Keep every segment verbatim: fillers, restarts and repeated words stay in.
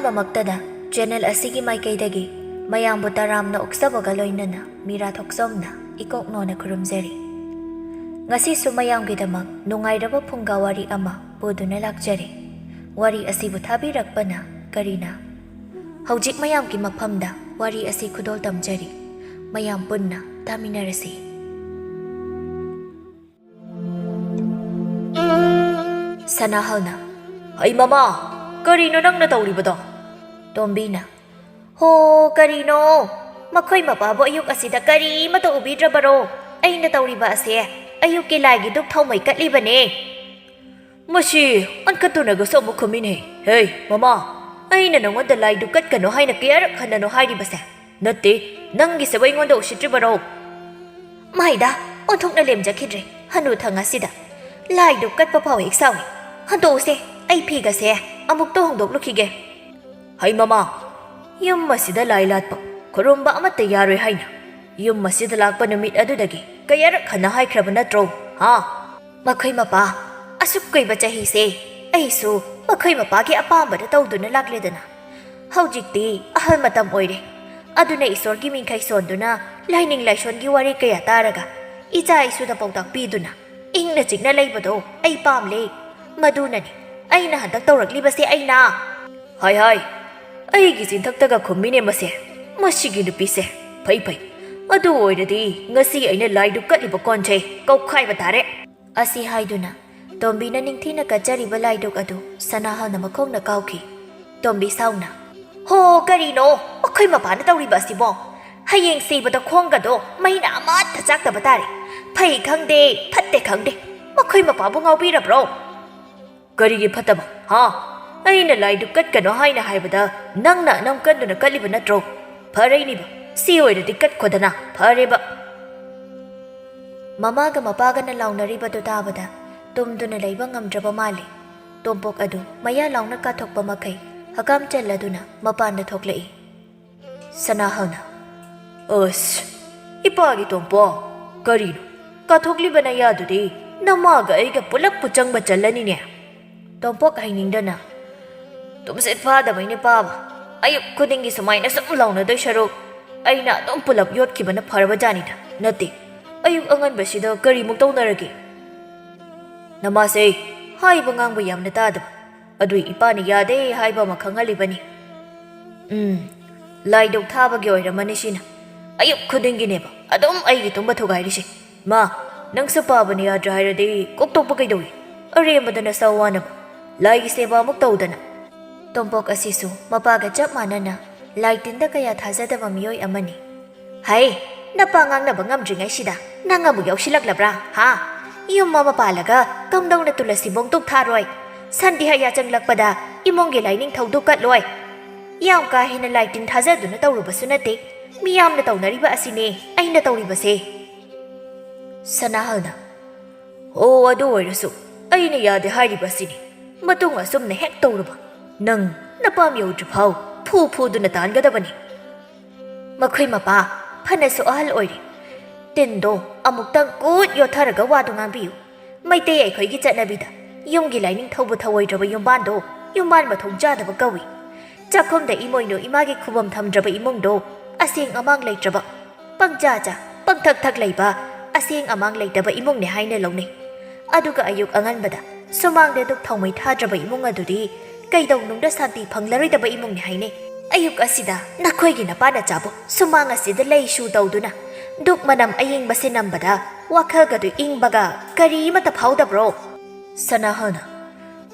ꯃꯃꯛꯇꯗ channel ꯑꯁꯤꯒꯤ ꯃꯥꯏꯀꯩꯗꯒꯤ ꯃꯌꯥꯝꯕꯨ ꯇꯔꯥꯝꯅ ꯑꯣꯛꯆꯕꯒ ꯂꯣꯏꯅꯅ ꯃꯤꯔꯥ ꯊꯣꯛꯆꯣꯝꯅ ꯏꯀꯣꯛꯅꯣꯅ ꯈꯨꯔꯨꯝꯖꯔꯤ꯫ ꯉꯁꯤꯁꯨ ꯃꯌꯥꯝꯒꯤꯗꯃꯛ ꯅꯨꯡꯉꯥꯏꯔꯕ ꯐꯨꯡꯒꯥ ꯋꯥꯔꯤ ꯑꯃ ꯄꯨꯗꯨꯅ ꯂꯥꯛꯆꯔꯤ꯫ ꯋꯥꯔꯤ ꯑꯁꯤꯕꯨ ꯊꯥꯕꯤꯔꯛꯄꯅ ꯀꯔꯤꯅ? ꯍꯧꯖꯤꯛ ꯃꯌꯥꯝꯒꯤ ꯃꯐꯝꯗ ꯋꯥꯔꯤ ꯑꯁꯤ ꯈꯨꯗꯣꯜ ꯇꯝꯖꯔꯤ꯫ ꯃꯌꯥꯝ ꯄꯨꯟꯅ ꯇꯥꯃꯤꯟꯅꯔꯁꯤ꯫ ꯁꯅꯥꯍꯜꯅ, "ꯍꯩ ꯃꯃꯥ, ꯀꯔꯤꯅꯣ ꯅꯪꯅ ꯇꯧꯔꯤꯕꯗꯣ?" ꯇꯣꯝꯕꯤꯅ, "ꯍꯣ, ꯀꯔꯤꯅꯣ? ꯃꯈꯣꯏ ꯃꯄꯥꯕꯨ ꯑꯌꯨꯛ ꯑꯁꯤꯗ ꯀꯔꯤꯃꯇ ꯎꯕꯤꯗ꯭ꯔꯕꯔꯣ? ꯑꯩꯅ ꯇꯧꯔꯤꯕ ꯑꯁꯦ ꯑꯌꯨꯛꯀꯤ ꯂꯥꯏꯒꯤ ꯙꯨꯞ ꯊꯥꯎꯃꯩ ꯀꯠꯂꯤꯕꯅꯦ꯫" ꯃꯁꯤ ꯑꯣꯟꯈꯠꯇꯨꯅꯒꯁꯨ ꯑꯃꯨꯛ ꯈꯨꯝꯃꯤꯅꯦ꯫ "ꯍꯦ, ꯃꯃꯥ, ꯑꯩꯅ ꯅꯉꯣꯟꯗ ꯂꯥꯏꯗꯨ ꯀꯠꯀꯅꯨ ꯍꯥꯏꯅ ꯀꯌꯥꯔꯛ ꯍꯟꯅꯅꯣ ꯍꯥꯏꯔꯤꯕꯁꯦ? ꯅꯠꯇꯦ, ꯅꯪꯒꯤꯁꯤꯕꯨ ꯑꯩꯉꯣꯟꯗ ꯎꯁꯤꯠꯇ꯭ꯔꯤꯕꯔꯣ?" ꯃꯥꯏꯗ ꯑꯣꯟꯊꯣꯛꯅ ꯂꯦꯝꯖꯈꯤꯗ꯭ꯔꯦ ꯍꯅꯨ ꯊꯪ ꯑꯁꯤꯗ꯫ ꯂꯥꯏꯗꯨ ꯀꯠꯄ ꯐꯥꯎ ꯍꯦꯛ ꯁꯥꯎꯏ꯫ "ꯍꯟꯗꯣꯛꯎꯁꯦ, ꯑꯩ ꯐꯤꯒꯁꯦ ꯑꯃꯨꯛꯇ ꯍꯣꯡꯗꯣꯛꯂꯨꯈꯤꯒꯦ꯫" "ꯍꯩ ꯃꯃꯥ, ꯌꯨꯝ ꯑꯁꯤꯗ ꯂꯥꯏ ꯂꯥꯠꯄ, ꯈꯨꯔꯨꯝꯕ ꯑꯃꯠꯇ ꯌꯥꯔꯣꯏ ꯍꯥꯏꯅ ꯌꯨꯝ ꯑꯁꯤꯗ ꯂꯥꯛꯄ ꯅꯨꯃꯤꯠ ꯑꯗꯨꯗꯒꯤ ꯀꯌꯥꯔꯛ ꯍꯟꯅ ꯍꯥꯏꯈ꯭ꯔꯕ ꯅꯠꯇ꯭ꯔꯣ? ꯍꯥ?" "ꯃꯈꯣꯏ ꯃꯄꯥ, ꯑꯁꯨꯛ ꯀꯨꯏꯕ ꯆꯍꯤꯁꯦ ꯑꯩꯁꯨ ꯃꯈꯣꯏ ꯃꯄꯥꯒꯤ ꯑꯄꯥꯝꯕꯗ ꯇꯧꯗꯨꯅ ꯂꯥꯛꯂꯦꯗꯅ꯫ ꯍꯧꯖꯤꯛꯇꯤ ꯑꯍꯜ ꯃꯇꯝ ꯑꯣꯏꯔꯦ꯫ ꯑꯗꯨꯅ ꯏꯁꯣꯔꯒꯤ ꯃꯤꯡꯈꯩ ꯁꯣꯟꯗꯨꯅ, ꯂꯥꯏꯅꯤꯡ ꯂꯥꯏꯁꯣꯟꯒꯤ ꯋꯥꯔꯤ ꯀꯌꯥ ꯇꯥꯔꯒ, ꯏꯆꯥ ꯏꯁꯨꯗ ꯄꯥꯎꯇꯥꯛ ꯄꯤꯗꯨꯅ ꯏꯪꯅ ꯆꯤꯛꯅ ꯂꯩꯕꯗꯣ ꯑꯩ ꯄꯥꯝꯂꯦ꯫ ꯃꯗꯨꯅꯅꯤ ꯑꯩꯅ ꯍꯟꯗꯛ ꯇꯧꯔꯛꯂꯤꯕꯁꯦ ꯑꯩꯅ꯫" "ꯍꯥꯏ ꯍꯥꯏ, ꯑꯩꯒꯤ ꯆꯤꯟꯊꯛꯇꯒ ꯈꯨꯝꯃꯤꯅꯦ ꯃꯁꯦ꯫ ꯃꯁꯤꯒꯤ ꯅꯨꯄꯤꯁꯦ꯫ ꯐꯩ ꯐꯩ, ꯑꯗꯨ ꯑꯣꯏꯔꯗꯤ ꯉꯁꯤ ꯑꯩꯅ ꯂꯥꯏꯗꯨ ꯀꯠꯂꯤꯕ ꯀꯣꯟꯁꯦ ꯀꯧꯈꯥꯏꯕ ꯇꯥꯔꯦ꯫" ꯑꯁꯤ ꯍꯥꯏꯗꯨꯅ ꯇꯣꯝꯕꯤꯅ ꯅꯤꯡꯊꯤꯅ ꯀꯠꯆꯔꯤꯕ ꯂꯥꯏꯗꯨꯛ ꯑꯗꯨ ꯁꯅꯥꯍꯜꯅ ꯃꯈꯣꯡꯅ ꯀꯥꯎꯈꯤ꯫ ꯇꯣꯝꯕꯤ ꯁꯥꯎꯅ, "ꯍꯣ, ꯀꯔꯤꯅꯣ ꯃꯈꯣꯏ ꯃꯄꯥꯅ ꯇꯧꯔꯤꯕ ꯑꯁꯤꯕꯣ? ꯍꯌꯦꯡ ꯁꯤꯕꯗ ꯈꯣꯡꯒꯗꯣ ꯃꯩꯅ ꯑꯃꯠꯇ ꯆꯥꯛꯇꯕ ꯇꯥꯔꯦ꯫ ꯐꯩ ꯈꯪꯗꯦ, ꯐꯠꯇꯦ ꯈꯪꯗꯦ꯫ ꯃꯈꯣꯏ ꯃꯄꯥꯕꯨ ꯉꯥꯎꯕꯤꯔꯕ꯭ꯔꯣ?" "ꯀꯔꯤꯒꯤ ꯐꯠꯇꯕ, ꯍꯥ? ꯑꯩꯅ ꯂꯥꯏꯗꯨ ꯀꯠꯀꯅꯣ ꯍꯥꯏꯅ ꯍꯥꯏꯕꯗ ꯅꯪꯅ ꯑꯅꯝ ꯀꯟꯗꯨꯅ ꯀꯠꯂꯤꯕ ꯅꯠꯇ꯭ꯔꯣ? ꯐꯔꯦꯅꯤꯕ, ꯁꯤ ꯑꯣꯏꯔꯗꯤ ꯀꯠꯈꯣꯗꯅ, ꯐꯔꯦꯕ꯫" ꯃꯃꯥꯒ ꯃꯄꯥꯒꯅ ꯂꯥꯎꯅꯔꯤꯕꯗꯨ ꯇꯥꯕꯗ ꯇꯨꯝꯗꯨꯅ ꯂꯩꯕ ꯉꯝꯗ꯭ꯔꯕ ꯃꯥꯜꯂꯤ꯫ ꯇꯣꯝꯄꯣꯛ ꯑꯗꯨ ꯃꯌꯥ ꯂꯥꯎꯅ ꯀꯥꯊꯣꯛꯄ ꯃꯈꯩ ꯍꯀꯥꯝ ꯆꯜꯂꯗꯨꯅ ꯃꯄꯥꯟꯗ ꯊꯣꯛꯂꯛꯏ꯫ ꯁꯅꯥꯍꯜꯅ, "ꯑꯁ, ꯏꯄꯥꯒꯤ ꯇꯣꯝꯄꯣꯛ, ꯀꯔꯤꯅꯣ? ꯀꯥꯊꯣꯛꯂꯤꯕ ꯅꯌꯥꯗꯨꯗꯤ ꯅꯃꯥꯒ ꯑꯩꯒ ꯄꯨꯂꯞ ꯄꯨꯆꯪꯕ ꯆꯜꯂꯅꯤꯅꯦ?" ꯇꯣꯝꯄꯣꯛ ꯍꯩꯅꯤꯡꯗꯅ, ꯇꯨꯝꯁꯤꯠ ꯐꯥꯗꯕꯩꯅꯦ ꯄꯥꯕ꯫ ꯑꯌꯨꯛ ꯈꯨꯗꯤꯡꯒꯤ ꯁꯨꯃꯥꯏꯅ ꯁꯨꯝ ꯂꯥꯎꯅꯗꯣꯏ ꯁꯔꯨꯛ ꯑꯩꯅ ꯑꯗꯨꯝ ꯄꯨꯂꯞ ꯌꯣꯠꯈꯤꯕꯅ ꯐꯔꯕꯖꯥꯠꯅꯤꯗ꯫ ꯅꯠꯇꯦ, ꯑꯌꯨꯛ ꯑꯉꯟꯕꯁꯤꯗ ꯀꯔꯤꯃꯨꯛ ꯇꯧꯅꯔꯒꯦ? ꯅꯃꯥꯁꯦ ꯍꯥꯏꯕ ꯉꯥꯡꯕ ꯌꯥꯝꯅ ꯇꯥꯗꯕ꯫ ꯑꯗꯨꯏ ꯏꯄꯥꯅ ꯌꯥꯗꯦ ꯍꯥꯏꯕ ꯑꯃ ꯈꯪꯍꯜꯂꯤꯕꯅꯤ꯫ ꯎꯝ, ꯂꯥꯏꯗꯨꯛ ꯊꯥꯕꯒꯤ ꯑꯣꯏꯔꯝꯃꯅꯤ ꯁꯤꯅ꯫ ꯑꯌꯨꯛ ꯈꯨꯗꯤꯡꯒꯤꯅꯦꯕ ꯑꯗꯨꯝ ꯑꯩꯒꯤ ꯇꯨꯝꯕ ꯊꯨꯒꯥꯏꯔꯤꯁꯦ꯫ ꯃꯥ, ꯅꯪꯁꯨ ꯄꯥꯕꯅ ꯌꯥꯗ꯭ꯔꯦ ꯍꯥꯏꯔꯗꯤ ꯀꯣꯛ ꯇꯣꯛꯄ ꯀꯩꯗꯧꯏ? ꯑꯔꯦꯝꯕꯗ ꯅꯁꯥ ꯋꯥꯅꯕ꯫ ꯂꯥꯏꯒꯤ ꯁꯦꯕꯥ ꯑꯃꯨꯛ ꯇꯧꯗꯅ꯫ ꯇꯣꯝꯄꯣꯛ ꯑꯁꯤꯁꯨ ꯃꯄꯥꯒ ꯆꯞ ꯃꯥꯟꯅꯅ ꯂꯥꯏ ꯇꯤꯟꯗ ꯀꯌꯥ ꯊꯥꯖꯗꯕ ꯃꯤꯑꯣꯏ ꯑꯃꯅꯤ꯫ ꯍꯩ, ꯅꯄꯥ ꯉꯥꯡꯅꯕ ꯉꯝꯗ꯭ꯔꯤꯉꯩꯁꯤꯗ ꯅꯪ ꯑꯃꯨꯛ ꯌꯥꯎꯁꯤꯜꯂꯛꯂꯕ꯭ꯔꯥ? ꯍꯥ? ꯌꯨꯝ ꯑꯃ ꯄꯥꯜꯂꯒ ꯀꯝꯗꯧꯅ ꯇꯨꯂꯁꯤꯕꯣꯡ ꯇꯨꯛ ꯊꯥꯔꯣꯏ? ꯁꯟꯗꯤ ꯍꯌꯥ ꯆꯪꯂꯛꯄꯗ ꯏꯃꯨꯡꯒꯤ ꯂꯥꯏꯅꯤꯡꯊꯧꯗꯨ ꯀꯠꯂꯣꯏ? ꯌꯥꯝ ꯀꯥ ꯍꯦꯟꯅ ꯂꯥꯏ ꯇꯤꯟ ꯊꯥꯖꯗꯨꯅ ꯇꯧꯔꯨꯕꯁꯨ ꯅꯠꯇꯦ꯫ ꯃꯤꯌꯥꯝꯅ ꯇꯧꯅꯔꯤꯕ ꯑꯁꯤꯅꯦ ꯑꯩꯅ ꯇꯧꯔꯤꯕꯁꯦ꯫ ꯁꯅꯥꯍꯜꯅ, ꯑꯣ, ꯑꯗꯨ ꯑꯣꯏꯔꯁꯨ ꯑꯩꯅ ꯌꯥꯗꯦ ꯍꯥꯏꯔꯤꯕ ꯑꯁꯤꯅꯤ꯫ ꯃꯇꯨꯡ ꯑꯁꯨꯝꯅ ꯍꯦꯛ ꯇꯧꯔꯕ ꯅꯪ ꯅꯄꯥꯝ ꯌꯧꯗ꯭ꯔꯤ ꯐꯥꯎ ꯐꯨ ꯐꯨꯗꯨꯅ ꯇꯥꯟꯒꯗꯕꯅꯤ꯫ ꯃꯈꯣꯏ ꯃꯄꯥ ꯐꯅꯁꯨ ꯑꯍꯜ ꯑꯣꯏꯔꯦ꯫ ꯇꯤꯟꯗꯣ ꯑꯃꯨꯛꯇꯪ ꯀꯨꯠ ꯌꯣꯠꯊꯔꯒ ꯋꯥꯗꯨ ꯉꯥꯡꯕꯤꯌꯨ꯫ ꯃꯩꯇꯩ ꯑꯩꯈꯣꯏꯒꯤ ꯆꯠꯅꯕꯤꯗ ꯌꯨꯝꯒꯤ ꯂꯥꯏꯅꯤꯡꯊꯧꯕꯨ ꯊꯧꯑꯣꯏꯗ꯭ꯔꯕ ꯌꯨꯝꯕꯥꯟꯗꯣ ꯌꯨꯝꯕꯥꯟ ꯃꯊꯣꯡ ꯆꯥꯗꯕ ꯀꯧꯏ꯫ ꯆꯥꯛꯈꯨꯝꯗ ꯏꯃꯣꯏꯅꯨ ꯏꯃꯥꯒꯤ ꯈꯨꯕꯝ ꯊꯝꯗ꯭ꯔꯕ ꯏꯃꯨꯡꯗꯣ ꯑꯁꯦꯡ ꯑꯃꯥꯡ ꯂꯩꯇ꯭ꯔꯕ, ꯄꯪꯆꯥ ꯆꯥ, ꯄꯪꯊꯛ ꯊꯛ ꯂꯩꯕ, ꯑꯁꯦꯡ ꯑꯃꯥꯡ ꯂꯩꯇꯕ ꯏꯃꯨꯡꯅꯦ ꯍꯥꯏꯅ ꯂꯧꯅꯩ꯫ ꯑꯗꯨꯒ ꯑꯌꯨꯛ ꯑꯉꯟꯕꯗ ꯁꯨꯃꯥꯡꯗ ꯙꯨꯞ ꯊꯥꯎꯃꯩ ꯊꯥꯗ꯭ꯔꯕ ꯏꯃꯨꯡ ꯑꯗꯨꯗꯤ ꯀꯩꯗꯧꯅꯨꯡꯗ ꯁꯥꯟꯇꯤ ꯐꯪꯂꯔꯣꯏꯗꯕ ꯏꯃꯨꯡꯅꯤ ꯍꯥꯏꯅꯩ꯫ ꯑꯌꯨꯛ ꯑꯁꯤꯗ ꯅꯈꯣꯏꯒꯤ ꯅꯄꯥ ꯅꯆꯥꯕꯨ ꯁꯨꯃꯥꯡ ꯑꯁꯤꯗ ꯂꯩ ꯁꯨ ꯇꯧꯗꯨꯅ ꯙꯨꯞ ꯃꯅꯝ ꯑꯌꯤꯡꯕꯁꯦ ꯅꯝꯕꯗ ꯋꯥꯈꯜꯒꯗꯨ ꯏꯪꯕꯒ ꯀꯔꯤꯃꯠꯇ ꯐꯥꯎꯗꯕ꯭ꯔꯣ? ꯁꯅꯥꯍꯜꯅ,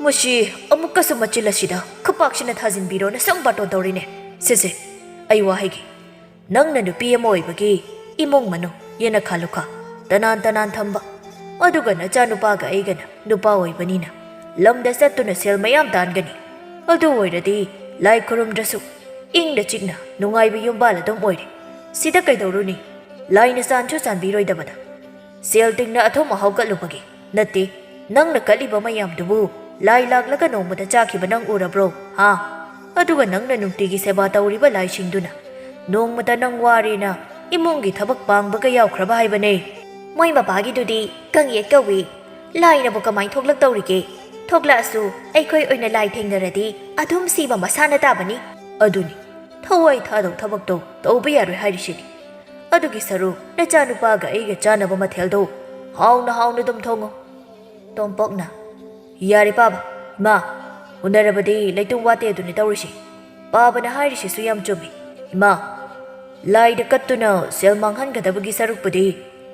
ꯃꯁꯤ ꯑꯃꯨꯛꯀꯁꯨ ꯃꯆꯤꯜ ꯑꯁꯤꯗ ꯈꯨꯄꯥꯛꯁꯤꯅ ꯊꯥꯖꯤꯟꯕꯤꯔꯣꯅ ꯁꯨꯝ ꯕꯥꯇꯣꯟ ꯇꯧꯔꯤꯅꯦ꯫ ꯁꯤꯁꯦ, ꯑꯩ ꯋꯥ ꯍꯥꯏꯒꯦ꯫ ꯅꯪꯅ ꯅꯨꯄꯤ ꯑꯃ ꯑꯣꯏꯕꯒꯤ ꯏꯃꯨꯡ ꯃꯅꯨꯡ, ꯌꯦꯅꯈꯥ ꯂꯨꯈꯥ, ꯇꯅꯥꯟ ꯇꯅꯥꯟ ꯊꯝꯕ, ꯑꯗꯨꯒ ꯅꯆꯥꯅꯨꯄꯥꯒ ꯑꯩꯒꯅ ꯅꯨꯄꯥ ꯑꯣꯏꯕꯅꯤꯅ ꯂꯝꯗ ꯆꯠꯇꯨꯅ ꯁꯦꯜ ꯃꯌꯥꯝ ꯇꯥꯟꯒꯅꯤ꯫ ꯑꯗꯨ ꯑꯣꯏꯔꯗꯤ ꯂꯥꯏ ꯈꯨꯔꯨꯝꯗ꯭ꯔꯁꯨ ꯏꯪꯅ ꯆꯤꯛꯅ ꯅꯨꯡꯉꯥꯏꯕ ꯌꯨꯝꯕꯥꯜ ꯑꯗꯨꯝ ꯑꯣꯏꯔꯦ꯫ ꯁꯤꯗ ꯀꯩꯗꯧꯔꯨꯅꯤ? ꯂꯥꯏꯅ ꯆꯥꯟꯁꯨ ꯆꯥꯟꯕꯤꯔꯣꯏꯗꯕꯗ꯫ ꯁꯦꯜ ꯇꯤꯡꯅ ꯑꯊꯨꯝ ꯑꯍꯥꯎ ꯀꯠꯂꯨꯕꯒꯤ ꯅꯠꯇꯦ, ꯅꯪꯅ ꯀꯠꯂꯤꯕ ꯃꯌꯥꯝꯗꯨꯕꯨ ꯂꯥꯏ ꯂꯥꯛꯂꯒ ꯅꯣꯡꯃꯇ ꯆꯥꯈꯤꯕ ꯅꯪ ꯎꯔꯕ꯭ꯔꯣ? ꯍꯥ? ꯑꯗꯨꯒ ꯅꯪꯅ ꯅꯨꯡꯇꯤꯒꯤ ꯁꯦꯕꯥ ꯇꯧꯔꯤꯕ ꯂꯥꯏꯁꯤꯡꯗꯨꯅ ꯅꯣꯡꯃꯇ ꯅꯪ ꯋꯥꯔꯦꯅ ꯏꯃꯨꯡꯒꯤ ꯊꯕꯛ ꯄꯥꯡꯕꯒ ꯌꯥꯎꯈ꯭ꯔꯕ ꯍꯥꯏꯕꯅꯦ꯫ ꯃꯣꯏ ꯃꯄꯥꯒꯤꯗꯨꯗꯤ ꯀꯪꯌꯦꯠ ꯀꯧꯏ꯫ ꯂꯥꯏꯅꯕꯨ ꯀꯃꯥꯏ ꯊꯣꯛꯂꯛꯇꯧꯔꯤꯒꯦ? ꯊꯣꯛꯂꯛꯑꯁꯨ ꯑꯩꯈꯣꯏ ꯑꯣꯏꯅ ꯂꯥꯏ ꯊꯦꯡꯅꯔꯗꯤ ꯑꯗꯨꯝ ꯁꯤꯕ ꯃꯁꯥꯅ ꯇꯥꯕꯅꯤ꯫ ꯑꯗꯨꯅꯤ, ꯊꯋꯥꯏ ꯊꯥꯗꯧ ꯊꯕꯛꯇꯣ ꯇꯧꯕ ꯌꯥꯔꯣꯏ ꯍꯥꯏꯔꯤꯁꯤꯅꯤ꯫ ꯑꯗꯨꯒꯤ ꯁꯔꯨꯛ ꯅꯆꯥꯅꯨꯄꯥꯒ ꯑꯩꯒ ꯆꯥꯅꯕ ꯃꯊꯦꯜꯗꯣ ꯍꯥꯎꯅ ꯍꯥꯎꯅ ꯑꯗꯨꯝ ꯊꯣꯡꯉꯣ꯫ ꯇꯣꯝꯄꯣꯛꯅ, "ꯌꯥꯔꯦ ꯄꯥꯕ, ꯏꯃꯥ, ꯎꯅꯔꯕꯗꯤ ꯂꯩꯇꯨꯝ ꯋꯥꯠꯇꯦ ꯑꯗꯨꯅꯤ ꯇꯧꯔꯤꯁꯤ꯫ ꯄꯥꯕꯅ ꯍꯥꯏꯔꯤꯁꯤꯁꯨ ꯌꯥꯝ ꯆꯨꯝꯃꯤ꯫ ꯏꯃꯥ, ꯂꯥꯏꯗ ꯀꯠꯇꯨꯅ ꯁꯦꯜ ꯃꯥꯡꯍꯟꯒꯗꯕꯒꯤ ꯁꯔꯨꯛꯄꯨꯗꯤ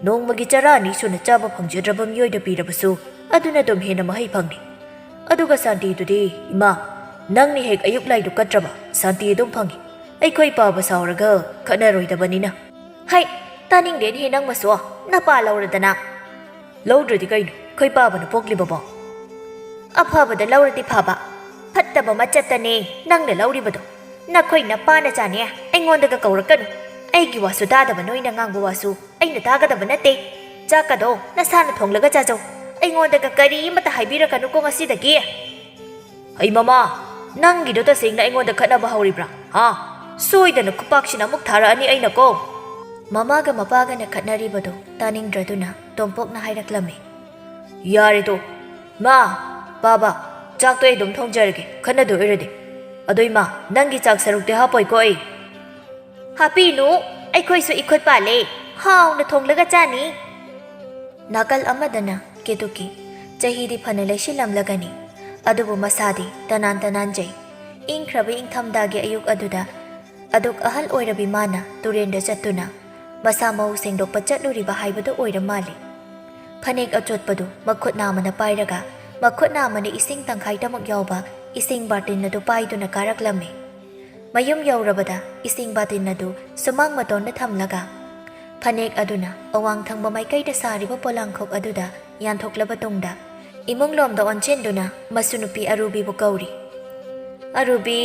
ꯅꯣꯡꯃꯒꯤ ꯆꯔꯥ ꯑꯅꯤ ꯁꯨꯅ ꯆꯥꯕ ꯐꯪꯖꯗ꯭ꯔꯕ ꯃꯤꯑꯣꯏꯗ ꯄꯤꯔꯕꯁꯨ ꯑꯗꯨꯅ ꯑꯗꯨꯝ ꯍꯦꯟꯅ ꯃꯍꯩ ꯐꯪꯅꯤ꯫ ꯑꯗꯨꯒ ꯁꯥꯟꯇꯤꯗꯨꯗꯤ, ꯏꯃꯥ, ꯅꯪꯅ ꯍꯦꯛ ꯑꯌꯨꯛ ꯂꯥꯏꯗꯨ ꯀꯠꯇ꯭ꯔꯕ ꯁꯥꯟꯇꯤ ꯑꯗꯨꯝ ꯐꯪꯉꯤ꯫ ꯑꯩꯈꯣꯏ ꯄꯥꯕ ꯁꯥꯎꯔꯒ ꯈꯠꯅꯔꯣꯏꯗꯕꯅꯤꯅ꯫" "ꯍꯩ, ꯇꯥꯅꯤꯡꯗꯦꯅꯦꯍꯦ ꯅꯪ ꯃꯁꯨ, ꯅꯄꯥ ꯂꯧꯔꯗꯅ꯫" "ꯂꯧꯗ꯭ꯔꯗꯤ ꯀꯩꯅꯣ, ꯑꯩꯈꯣꯏ ꯄꯥꯕꯅ ꯄꯣꯛꯂꯤꯕꯕꯣ?" "ꯑꯐꯕꯗ ꯂꯧꯔꯗꯤ ꯐꯕ, ꯐꯠꯇꯕ ꯃꯆꯠꯇꯅꯦ ꯅꯪꯅ ꯂꯧꯔꯤꯕꯗꯣ꯫ ꯅꯈꯣꯏ ꯅꯄꯥ ꯅꯆꯥꯅꯦ, ꯑꯩꯉꯣꯟꯗꯒ ꯀꯧꯔꯛꯀꯅꯨ꯫ ꯑꯩꯒꯤ ꯋꯥꯁꯨ ꯇꯥꯗꯕ ꯅꯣꯏꯅ ꯉꯥꯡꯕ ꯋꯥꯁꯨ ꯑꯩꯅ ꯇꯥꯒꯗꯕ ꯅꯠꯇꯦ꯫ ꯆꯥꯛꯀꯗꯣ ꯅꯁꯥꯅ ꯊꯣꯡꯂꯒ ꯆꯥꯖꯧ꯫ ꯑꯩꯉꯣꯟꯗꯒ ꯀꯔꯤꯃꯠꯇ ꯍꯥꯏꯕꯤꯔꯛꯀꯅꯨꯀꯣ ꯉꯁꯤꯗꯒꯤ꯫" "ꯍꯩ ꯃꯃꯥ, ꯅꯪꯒꯤꯗꯣ ꯇꯁꯦꯡꯅ ꯑꯩꯉꯣꯟꯗ ꯈꯠꯅꯕ ꯍꯧꯔꯤꯕ꯭ꯔꯥ? ꯍꯥ? ꯁꯣꯏꯗꯅ ꯈꯨꯄꯥꯛꯁꯤꯅ ꯑꯃꯨꯛ ꯊꯥꯔꯛꯑꯅꯤ ꯑꯩꯅꯀꯣ꯫" ꯃꯃꯥꯒ ꯃꯄꯥꯒꯅ ꯈꯠꯅꯔꯤꯕꯗꯣ ꯇꯥꯅꯤꯡꯗ꯭ꯔꯗꯨꯅ ꯇꯣꯝꯄꯣꯛꯅ ꯍꯥꯏꯔꯛꯂꯝꯃꯤ꯫ "ꯌꯥꯔꯦꯗꯣ꯫ ꯃꯥ, ꯄꯥꯕ, ꯆꯥꯛꯇꯣ ꯑꯩ ꯑꯗꯨꯝ ꯊꯣꯡꯖꯔꯒꯦ, ꯈꯠꯅꯗꯣꯏ ꯑꯣꯏꯔꯗꯤ꯫ ꯑꯗꯣ ꯏꯃꯥ, ꯅꯪꯒꯤ ꯆꯥꯛ ꯁꯔꯨꯛꯇꯤ ꯍꯥꯞꯄꯣꯏꯀꯣ ꯑꯩ?" "ꯍꯥꯞꯄꯤꯅꯨ, ꯑꯩꯈꯣꯏꯁꯨ ꯏꯈꯨꯠ ꯄꯥꯜꯂꯦ, ꯍꯥꯎꯅ ꯊꯣꯡꯂꯒ ꯆꯥꯅꯤ꯫" ꯅꯥꯀꯜ ꯑꯃꯗꯅ ꯀꯦꯇꯨꯀꯤ꯫ ꯆꯍꯤꯗꯤ ꯐꯅ ꯂꯩꯁꯤꯜꯂꯝꯂꯒꯅꯤ, ꯑꯗꯨꯕꯨ ꯃꯁꯥꯗꯤ ꯇꯅꯥꯟ ꯇꯅꯥꯟꯖꯩ꯫ ꯏꯪꯈ꯭ꯔꯕ ꯏꯪꯊꯝꯊꯥꯒꯤ ꯑꯌꯨꯛ ꯑꯗꯨꯗ ꯑꯗꯨꯛ ꯑꯍꯜ ꯑꯣꯏꯔꯕꯤ ꯃꯥꯅ ꯇꯨꯔꯦꯟꯗ ꯆꯠꯇꯨꯅ ꯃꯁꯥ ꯃꯎ ꯁꯦꯡꯗꯣꯛꯄ ꯆꯠꯂꯨꯔꯤꯕ ꯍꯥꯏꯕꯗꯨ ꯑꯣꯏꯔ ꯃꯥꯜꯂꯤ꯫ ꯐꯅꯦꯛ ꯑꯆꯣꯠꯄꯗꯨ ꯃꯈꯨꯠ ꯅꯥꯝꯃꯅ ꯄꯥꯏꯔꯒ, ꯃꯈꯨꯠ ꯅꯥꯝꯃꯅ ꯏꯁꯤꯡ ꯇꯪꯈꯥꯏꯇꯃꯛ ꯌꯥꯎꯕ ꯏꯁꯤꯡ ꯕꯥꯔꯇꯤꯟ ꯑꯗꯨ ꯄꯥꯏꯗꯨꯅ ꯀꯥꯔꯛꯂꯝꯃꯤ꯫ ꯃꯌꯨꯝ ꯌꯧꯔꯕꯗ ꯏꯁꯤꯡ ꯕꯥꯇꯤꯟ ꯑꯗꯨ ꯁꯨꯃꯥꯡ ꯃꯇꯣꯟꯗ ꯊꯝꯂꯒ, ꯐꯅꯦꯛ ꯑꯗꯨꯅ ꯑꯋꯥꯡ ꯊꯪꯕ ꯃꯥꯏꯀꯩꯗ ꯁꯥꯔꯤꯕ ꯄꯣꯂꯥꯡꯈꯣꯛ ꯑꯗꯨꯗ ꯌꯥꯟꯊꯣꯛꯂꯕ ꯇꯨꯡꯗ, ꯏꯃꯨꯡꯂꯣꯝꯗ ꯑꯣꯟꯁꯤꯟꯗꯨꯅ ꯃꯁꯨ ꯅꯨꯄꯤ ꯑꯔꯨꯕꯤꯕꯨ ꯀꯧꯔꯤ꯫ "ꯑꯔꯨꯕꯤ!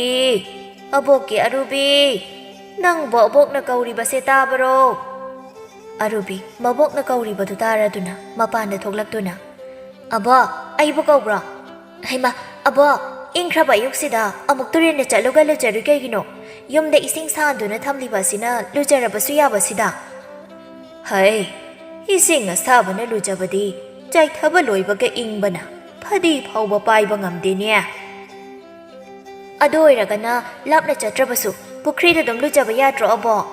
ꯑꯕꯣꯛꯀꯤ ꯑꯔꯨꯕꯤ! ꯅꯪꯕꯨ ꯑꯕꯣꯛꯅ ꯀꯧꯔꯤꯕꯁꯦ ꯇꯥꯕꯔꯣ?" ꯑꯔꯨꯕꯤ ꯃꯕꯣꯛꯅ ꯀꯧꯔꯤꯕꯗꯨ ꯇꯥꯔꯗꯨꯅ ꯃꯄꯥꯟꯗ ꯊꯣꯛꯂꯛꯇꯨꯅ, "ꯑꯕꯣꯛ, ꯑꯩꯕꯨ ꯀꯧꯕ꯭ꯔꯣ? ꯍꯩꯃꯥ, ꯑꯕꯣꯛ, ꯏꯪꯈ꯭ꯔꯕ ꯑꯌꯨꯛꯁꯤꯗ ꯑꯃꯨꯛ ꯇꯨꯔꯦꯟꯗ ꯆꯠꯂꯨꯒ ꯂꯨꯖꯔꯨꯏ ꯀꯩꯒꯤꯅꯣ? ꯌꯨꯝꯗ ꯏꯁꯤꯡ ꯁꯥꯍꯟꯗꯨꯅ ꯊꯝꯂꯤꯕ ꯑꯁꯤꯅ ꯂꯨꯖꯔꯕꯁꯨ ꯌꯥꯕꯁꯤꯗ?" "ꯍꯩ, ꯏꯁꯤꯡ ꯑꯁꯥꯕꯅ ꯂꯨꯖꯕꯗꯤ ꯆꯥꯏꯊꯕ ꯂꯣꯏꯕꯒ ꯏꯪꯕꯅ ꯐꯗꯤ ꯐꯥꯎꯕ ꯄꯥꯏꯕ ꯉꯝꯗꯦꯅꯦ꯫" ꯑꯗꯨ ꯑꯣꯏꯔꯒꯅ ꯂꯥꯞꯅ ꯆꯠꯇ꯭ꯔꯕꯁꯨ ꯄꯨꯈ꯭ꯔꯤꯗ ꯑꯗꯨꯝ ꯂꯨꯖꯕ ꯌꯥꯗ꯭ꯔꯣ, ꯑꯕꯣꯛ?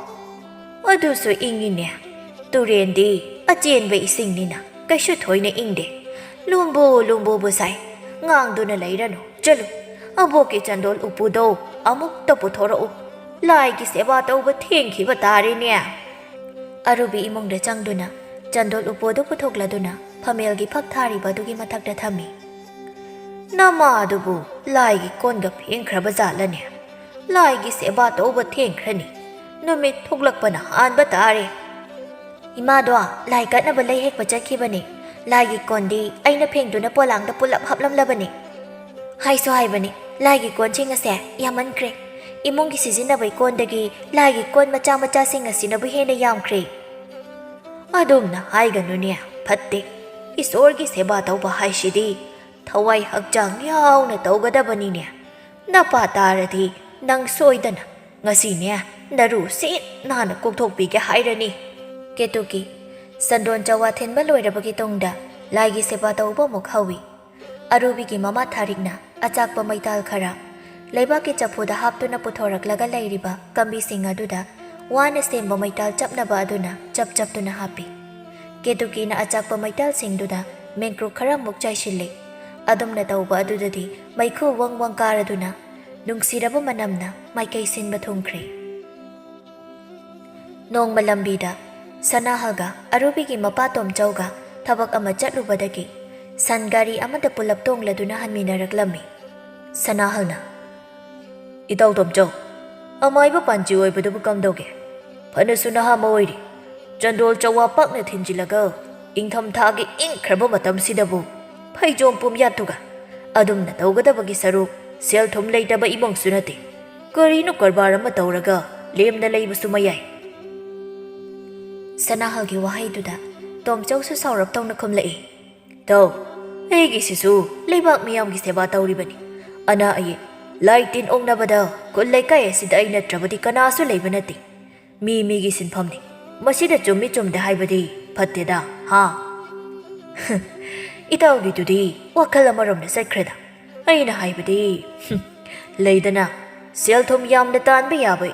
ꯑꯗꯨꯁꯨ ꯏꯪꯉꯤꯅꯦ꯫ ꯇꯨꯔꯦꯟꯗꯤ ꯑꯆꯦꯟꯕ ꯏꯁꯤꯡꯅꯤꯅ ꯀꯩꯁꯨ ꯊꯣꯏꯅ ꯏꯪꯗꯦ꯫ ꯂꯨꯝꯕꯨ ꯂꯨꯝꯕꯨꯕꯨ ꯁꯥꯏ꯫ ꯉꯥꯡꯗꯨꯅ ꯂꯩꯔꯅꯨ꯫ ꯆꯠꯂꯨ, ꯑꯕꯣꯛꯀꯤ ꯆꯟꯗꯣꯜ ꯎꯄꯨꯗꯣ ꯑꯃꯨꯛꯇ ꯄꯨꯊꯣꯔꯛꯎ꯫ ꯂꯥꯏꯒꯤ ꯁꯦꯕꯥ ꯇꯧꯕ ꯊꯦꯡꯈꯤꯕ ꯇꯥꯔꯦꯅꯦ꯫ ꯑꯔꯨꯕꯤ ꯏꯃꯨꯡꯗ ꯆꯪꯗꯨꯅ ꯆꯟꯗꯣꯜ ꯎꯄꯨꯗꯨ ꯄꯨꯊꯣꯛꯂꯗꯨꯅ ꯐꯝꯃꯦꯜꯒꯤ ꯐꯛ ꯊꯥꯔꯤꯕ ꯑꯗꯨꯒꯤ ꯃꯊꯛꯇ ꯊꯝꯃꯤ꯫ ꯅꯃꯥꯗꯨꯕꯨ ꯂꯥꯏꯒꯤ ꯀꯣꯟꯒ ꯐꯦꯡꯈ꯭ꯔꯕ ꯖꯥꯠꯂꯅꯦ? ꯂꯥꯏꯒꯤ ꯁꯦꯕꯥ ꯇꯧꯕ ꯊꯦꯡꯈ꯭ꯔꯅꯤ꯫ ꯅꯨꯃꯤꯠ ꯊꯣꯛꯂꯛꯄꯅ ꯍꯥꯟꯕ ꯇꯥꯔꯦ꯫ ꯏꯃꯥꯗꯣ ꯂꯥꯏ ꯀꯠꯅꯕ ꯂꯩ ꯍꯦꯛꯄ ꯆꯠꯈꯤꯕꯅꯦ꯫ ꯂꯥꯏꯒꯤ ꯀꯣꯟꯗꯤ ꯑꯩꯅ ꯐꯦꯡꯗꯨꯅ ꯄꯣꯂꯥꯡꯗ ꯄꯨꯂꯞ ꯍꯥꯞꯂꯝꯂꯕꯅꯦ꯫ ꯍꯥꯏꯁꯨ ꯍꯥꯏꯕꯅꯤ, ꯂꯥꯏꯒꯤ ꯀꯣꯟꯁꯤꯡ ꯑꯁꯦ ꯌꯥꯝꯃꯟꯈ꯭ꯔꯦ꯫ ꯏꯃꯨꯡꯒꯤ ꯁꯤꯖꯤꯟꯅꯕꯩ ꯀꯣꯟꯗꯒꯤ ꯂꯥꯏꯒꯤ ꯀꯣꯟ ꯃꯆꯥ ꯃꯆꯥꯁꯤꯡ ꯑꯁꯤꯅꯕꯨ ꯍꯦꯟꯅ ꯌꯥꯝꯈ꯭ꯔꯦ꯫ ꯑꯗꯨꯝꯅ ꯍꯥꯏꯒꯅꯨꯅꯦ, ꯐꯠꯇꯦ꯫ ꯏꯁꯣꯔꯒꯤ ꯁꯦꯕꯥ ꯇꯧꯕ ꯍꯥꯏꯁꯤꯗꯤ ꯊꯋꯥꯏ ꯍꯛꯆꯥꯡ ꯌꯥꯎꯅ ꯇꯧꯒꯗꯕꯅꯤꯅꯦ꯫ ꯅꯄꯥ ꯇꯥꯔꯗꯤ ꯅꯪ ꯁꯣꯏꯗꯅ ꯉꯁꯤꯅꯦ ꯅꯔꯨ ꯁꯤꯠ ꯅꯥꯟꯅ ꯀꯣꯛꯊꯣꯛꯄꯤꯒꯦ ꯍꯥꯏꯔꯅꯤ꯫ ꯀꯦꯇꯨꯀꯤ ꯁꯟꯗꯣꯟ ꯆꯋꯥ ꯊꯤꯟꯕ ꯂꯣꯏꯔꯕꯒꯤ ꯇꯨꯡꯗ ꯂꯥꯏꯒꯤ ꯁꯦꯕꯥ ꯇꯧꯕ ꯑꯃꯨꯛ ꯍꯧꯏ꯫ ꯑꯔꯨꯕꯤꯒꯤ ꯃꯃꯥ ꯊꯥꯔꯤꯛꯅ ꯑꯆꯥꯛꯄ ꯃꯩꯇꯥꯜ ꯈꯔ ꯂꯩꯕꯥꯛꯀꯤ ꯆꯐꯨꯗ ꯍꯥꯞꯇꯨꯅ ꯄꯨꯊꯣꯔꯛꯂꯒ ꯂꯩꯔꯤꯕ ꯀꯝꯕꯤꯁꯤꯡ ꯑꯗꯨꯗ ꯋꯥꯅ ꯁꯦꯝꯕ ꯃꯩꯇꯥꯜ ꯆꯞꯅꯕ ꯑꯗꯨꯅ ꯆꯞ ꯆꯞꯇꯨꯅ ꯍꯥꯞꯄꯤ꯫ ꯀꯦꯇꯨꯀꯤꯅ ꯑꯆꯥꯛꯄ ꯃꯩꯇꯥꯜꯁꯤꯡꯗꯨꯗ ꯃꯦꯡꯀ꯭ꯔꯨꯛ ꯈꯔ ꯑꯃꯨꯛ ꯆꯥꯏꯁꯤꯜꯂꯤ꯫ ꯑꯗꯨꯝꯅ ꯇꯧꯕ ꯑꯗꯨꯗꯗꯤ ꯃꯩꯈꯨ ꯋꯪ ꯋꯪ ꯀꯥꯔꯗꯨꯅ ꯅꯨꯡꯁꯤꯔꯕ ꯃꯅꯝꯅ ꯃꯥꯏꯀꯩ ꯁꯤꯟꯕ ꯊꯨꯡꯈ꯭ꯔꯦ꯫ ꯅꯣꯡꯃ ꯂꯝꯕꯤꯗ ꯁꯅꯥꯍꯜꯒ ꯑꯔꯨꯕꯤꯒꯤ ꯃꯄꯥ ꯇꯣꯝꯆꯧꯒ ꯊꯕꯛ ꯑꯃ ꯆꯠꯂꯨꯕꯗꯒꯤ ꯁꯟ ꯒꯥꯔꯤ ꯑꯃꯗ ꯄꯨꯂꯞ ꯇꯣꯡꯂꯗꯨꯅ ꯍꯟꯃꯤꯟꯅꯔꯛꯂꯝꯃꯤ꯫ ꯁꯅꯥꯍꯜꯅ, "ꯏꯇꯥꯎ ꯇꯣꯝꯆꯧ, ꯑꯃꯥꯏꯕ ꯄꯥꯟꯖꯤ ꯑꯣꯏꯕꯗꯨꯕꯨ ꯀꯝꯗꯧꯒꯦ? ꯐꯅꯁꯨ ꯅꯍꯥ ꯑꯃ ꯑꯣꯏꯔꯤ꯫ ꯆꯟꯗꯣꯜ ꯆꯋꯥ ꯄꯥꯛꯅ ꯊꯤꯟꯖꯤꯜꯂꯒ ꯏꯪꯊꯝꯊꯥꯒꯤ ꯏꯪꯈ꯭ꯔꯕ ꯃꯇꯝꯁꯤꯗꯕꯨ ꯐꯩꯖꯣꯝ ꯄꯨꯝꯌꯥꯠꯇꯨꯒ ꯑꯗꯨꯝꯅ ꯇꯧꯒꯗꯕꯒꯤ ꯁꯔꯨꯛ ꯁꯦꯜ ꯊꯨꯝ ꯂꯩꯇꯕ ꯏꯃꯨꯡꯁꯨ ꯅꯠꯇꯦ꯫ ꯀꯔꯤꯅꯣ ꯀꯔꯕꯥꯔ ꯑꯃ ꯇꯧꯔꯒ ꯂꯦꯝꯅ ꯂꯩꯕꯁꯨ ꯃꯌꯥꯏ꯫" ꯁꯅꯥꯍꯜꯒꯤ ꯋꯥꯍꯩꯗꯨꯗ ꯇꯣꯝꯆꯧꯁꯨ ꯁꯥꯎꯔꯞ ꯇꯧꯅ ꯈꯨꯝꯂꯛꯏ, "ꯇꯧ, ꯑꯩꯒꯤꯁꯤꯁꯨ ꯂꯩꯕꯥꯛ ꯃꯤꯌꯥꯝꯒꯤ ꯁꯦꯕꯥ ꯇꯧꯔꯤꯕꯅꯤ꯫ ꯑꯅꯥ ꯑꯌꯦꯛ, ꯂꯥꯏ ꯇꯤꯟ ꯑꯣꯛꯅꯕꯗ ꯈꯨꯜ ꯂꯩꯀꯥꯏ ꯑꯁꯤꯗ ꯑꯩ ꯅꯠꯇ꯭ꯔꯕꯗꯤ ꯀꯅꯥꯁꯨ ꯂꯩꯕ ꯅꯠꯇꯦ꯫ ꯃꯤ ꯃꯤꯒꯤ ꯁꯤꯟꯐꯝꯅꯤ꯫ ꯃꯁꯤꯗ ꯆꯨꯝꯃꯤ ꯆꯨꯝꯗꯦ ꯍꯥꯏꯕꯗꯤ ꯐꯠꯇꯦꯗ, ꯍꯥ?" "ꯏꯇꯥꯎꯒꯤꯗꯨꯗꯤ ꯋꯥꯈꯜ ꯑꯃꯔꯣꯝꯗ ꯆꯠꯈ꯭ꯔꯦꯗ꯫ ꯑꯩꯅ ꯍꯥꯏꯕꯗꯤ, ꯍꯨꯝ, ꯂꯩꯗꯅ, ꯁꯦꯜ ꯊꯨꯝ ꯌꯥꯝꯅ ꯇꯥꯟꯕ ꯌꯥꯕ,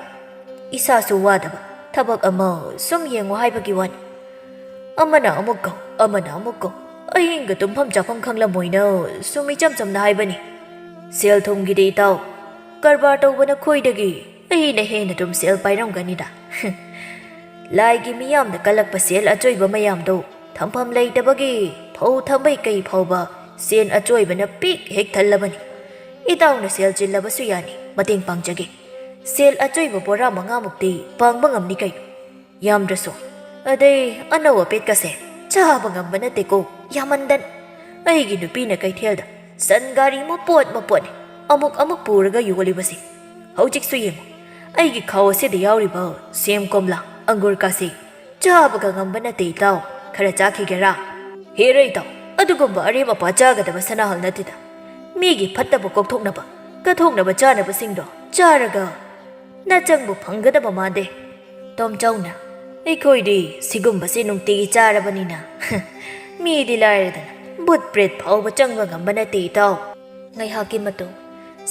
ꯏꯁꯥꯁꯨ ꯋꯥꯗꯕ ꯊꯕꯛ ꯑꯃ ꯁꯨꯝ ꯌꯦꯡꯉꯨ ꯍꯥꯏꯕꯒꯤ ꯋꯥꯅꯤ꯫ ꯑꯃꯅ ꯑꯃꯨꯛ ꯀꯧ, ꯑꯃꯅ ꯑꯃꯨꯛ ꯀꯧ, ꯑꯍꯤꯡꯒ ꯇꯨꯝꯐꯝ ꯆꯥꯐꯝ ꯈꯪꯂꯝꯃꯣꯏꯅ ꯁꯨꯝ ꯏꯆꯝ ꯆꯝꯅ ꯍꯥꯏꯕꯅꯤ꯫ ꯁꯦꯜ ꯊꯨꯝꯒꯤꯗꯤ ꯏꯇꯥꯎ, ꯀꯔꯕꯥꯔ ꯇꯧꯕ ꯅꯈꯣꯏꯗꯒꯤ ꯑꯩꯅ ꯍꯦꯟꯅ ꯑꯗꯨꯝ ꯁꯦꯜ ꯄꯥꯏꯔꯝꯒꯅꯤꯗ꯫ ꯂꯥꯏꯒꯤ ꯃꯤꯌꯥꯝꯅ ꯀꯜꯂꯛꯄ ꯁꯦꯜ ꯑꯆꯣꯏꯕ ꯃꯌꯥꯝꯗꯣ ꯊꯝꯐꯝ ꯂꯩꯇꯕꯒꯤ ꯐꯧ ꯊꯝꯕꯩ ꯀꯩ ꯐꯥꯎꯕ ꯁꯦꯜ ꯑꯆꯣꯏꯕꯅ ꯄꯤꯛ ꯍꯦꯛ ꯊꯜꯂꯕꯅꯤ꯫ ꯏꯇꯥꯎꯅ ꯁꯦꯜ ꯆꯤꯜꯂꯕꯁꯨ ꯌꯥꯅꯤ, ꯃꯇꯦꯡ ꯄꯥꯡꯖꯒꯦ꯫ ꯁꯦꯜ ꯑꯆꯣꯏꯕ ꯕꯣꯔꯥ ꯃꯉꯥꯃꯨꯛꯇꯤ ꯄꯥꯡꯕ ꯉꯝꯅꯤ ꯀꯩꯅꯣ, ꯌꯥꯝꯗ꯭ꯔꯁꯨ꯫ ꯑꯗꯩ ꯑꯅꯧ ꯑꯄꯦꯠꯀꯁꯦ ꯆꯥꯕ ꯉꯝꯕ ꯅꯠꯇꯦꯀꯣ, ꯌꯥꯝꯃꯟꯗꯅ꯫ ꯑꯩꯒꯤ ꯅꯨꯄꯤꯅ ꯀꯩꯊꯦꯜꯗ ꯁꯟ ꯒꯥꯔꯤ ꯃꯄꯣꯠ ꯃꯄꯣꯠꯅꯤ ꯑꯃꯨꯛ ꯑꯃꯨꯛ ꯄꯨꯔꯒ ꯌꯣꯜꯂꯤꯕꯁꯦ꯫ ꯍꯧꯖꯤꯛꯁꯨ ꯌꯦꯡꯉꯨ, ꯑꯩꯒꯤ ꯈꯥꯎ ꯑꯁꯤꯗ ꯌꯥꯎꯔꯤꯕ ꯁꯦꯝ, ꯀꯣꯝꯂꯥ, ꯑꯪꯒꯨꯔ ꯀꯥꯁꯤ ꯆꯥꯕꯒ ꯉꯝꯕ ꯅꯠꯇꯦ ꯏꯇꯥꯎ꯫ ꯈꯔ ꯆꯥꯈꯤꯒꯦꯔꯥ? ꯍꯦꯔ ꯏꯇꯥꯎ, ꯑꯗꯨꯒꯨꯝꯕ ꯑꯔꯦꯝ ꯑꯄꯥ ꯆꯥꯒꯗꯕ ꯁꯅꯥꯍꯜ ꯅꯠꯇꯦꯗ꯫ ꯃꯤꯒꯤ ꯐꯠꯇꯕ ꯀꯣꯛꯊꯣꯛꯅꯕ, ꯀꯠꯊꯣꯛꯅꯕ ꯆꯥꯅꯕꯁꯤꯡꯗꯣ ꯆꯥꯔꯒ ꯅꯆꯪꯕꯨ ꯐꯪꯒꯗꯕ ꯃꯥꯟꯗꯦ꯫ ꯇꯣꯝꯆꯧꯅ, ꯑꯩꯈꯣꯏꯗꯤ ꯁꯤꯒꯨꯝꯕꯁꯦ ꯅꯨꯡꯇꯤꯒꯤ ꯆꯥꯔꯕꯅꯤꯅ꯫ ꯃꯤꯗꯤ ꯂꯥꯏꯔꯗꯅ ꯚꯨꯠ ꯄ꯭ꯔꯦꯠ ꯐꯥꯎꯕ ꯆꯪꯕ ꯉꯝꯕ ꯅꯠꯇꯦ ꯏꯇꯥꯎ꯫ ꯉꯥꯏꯍꯥꯛꯀꯤ ꯃꯇꯨꯡ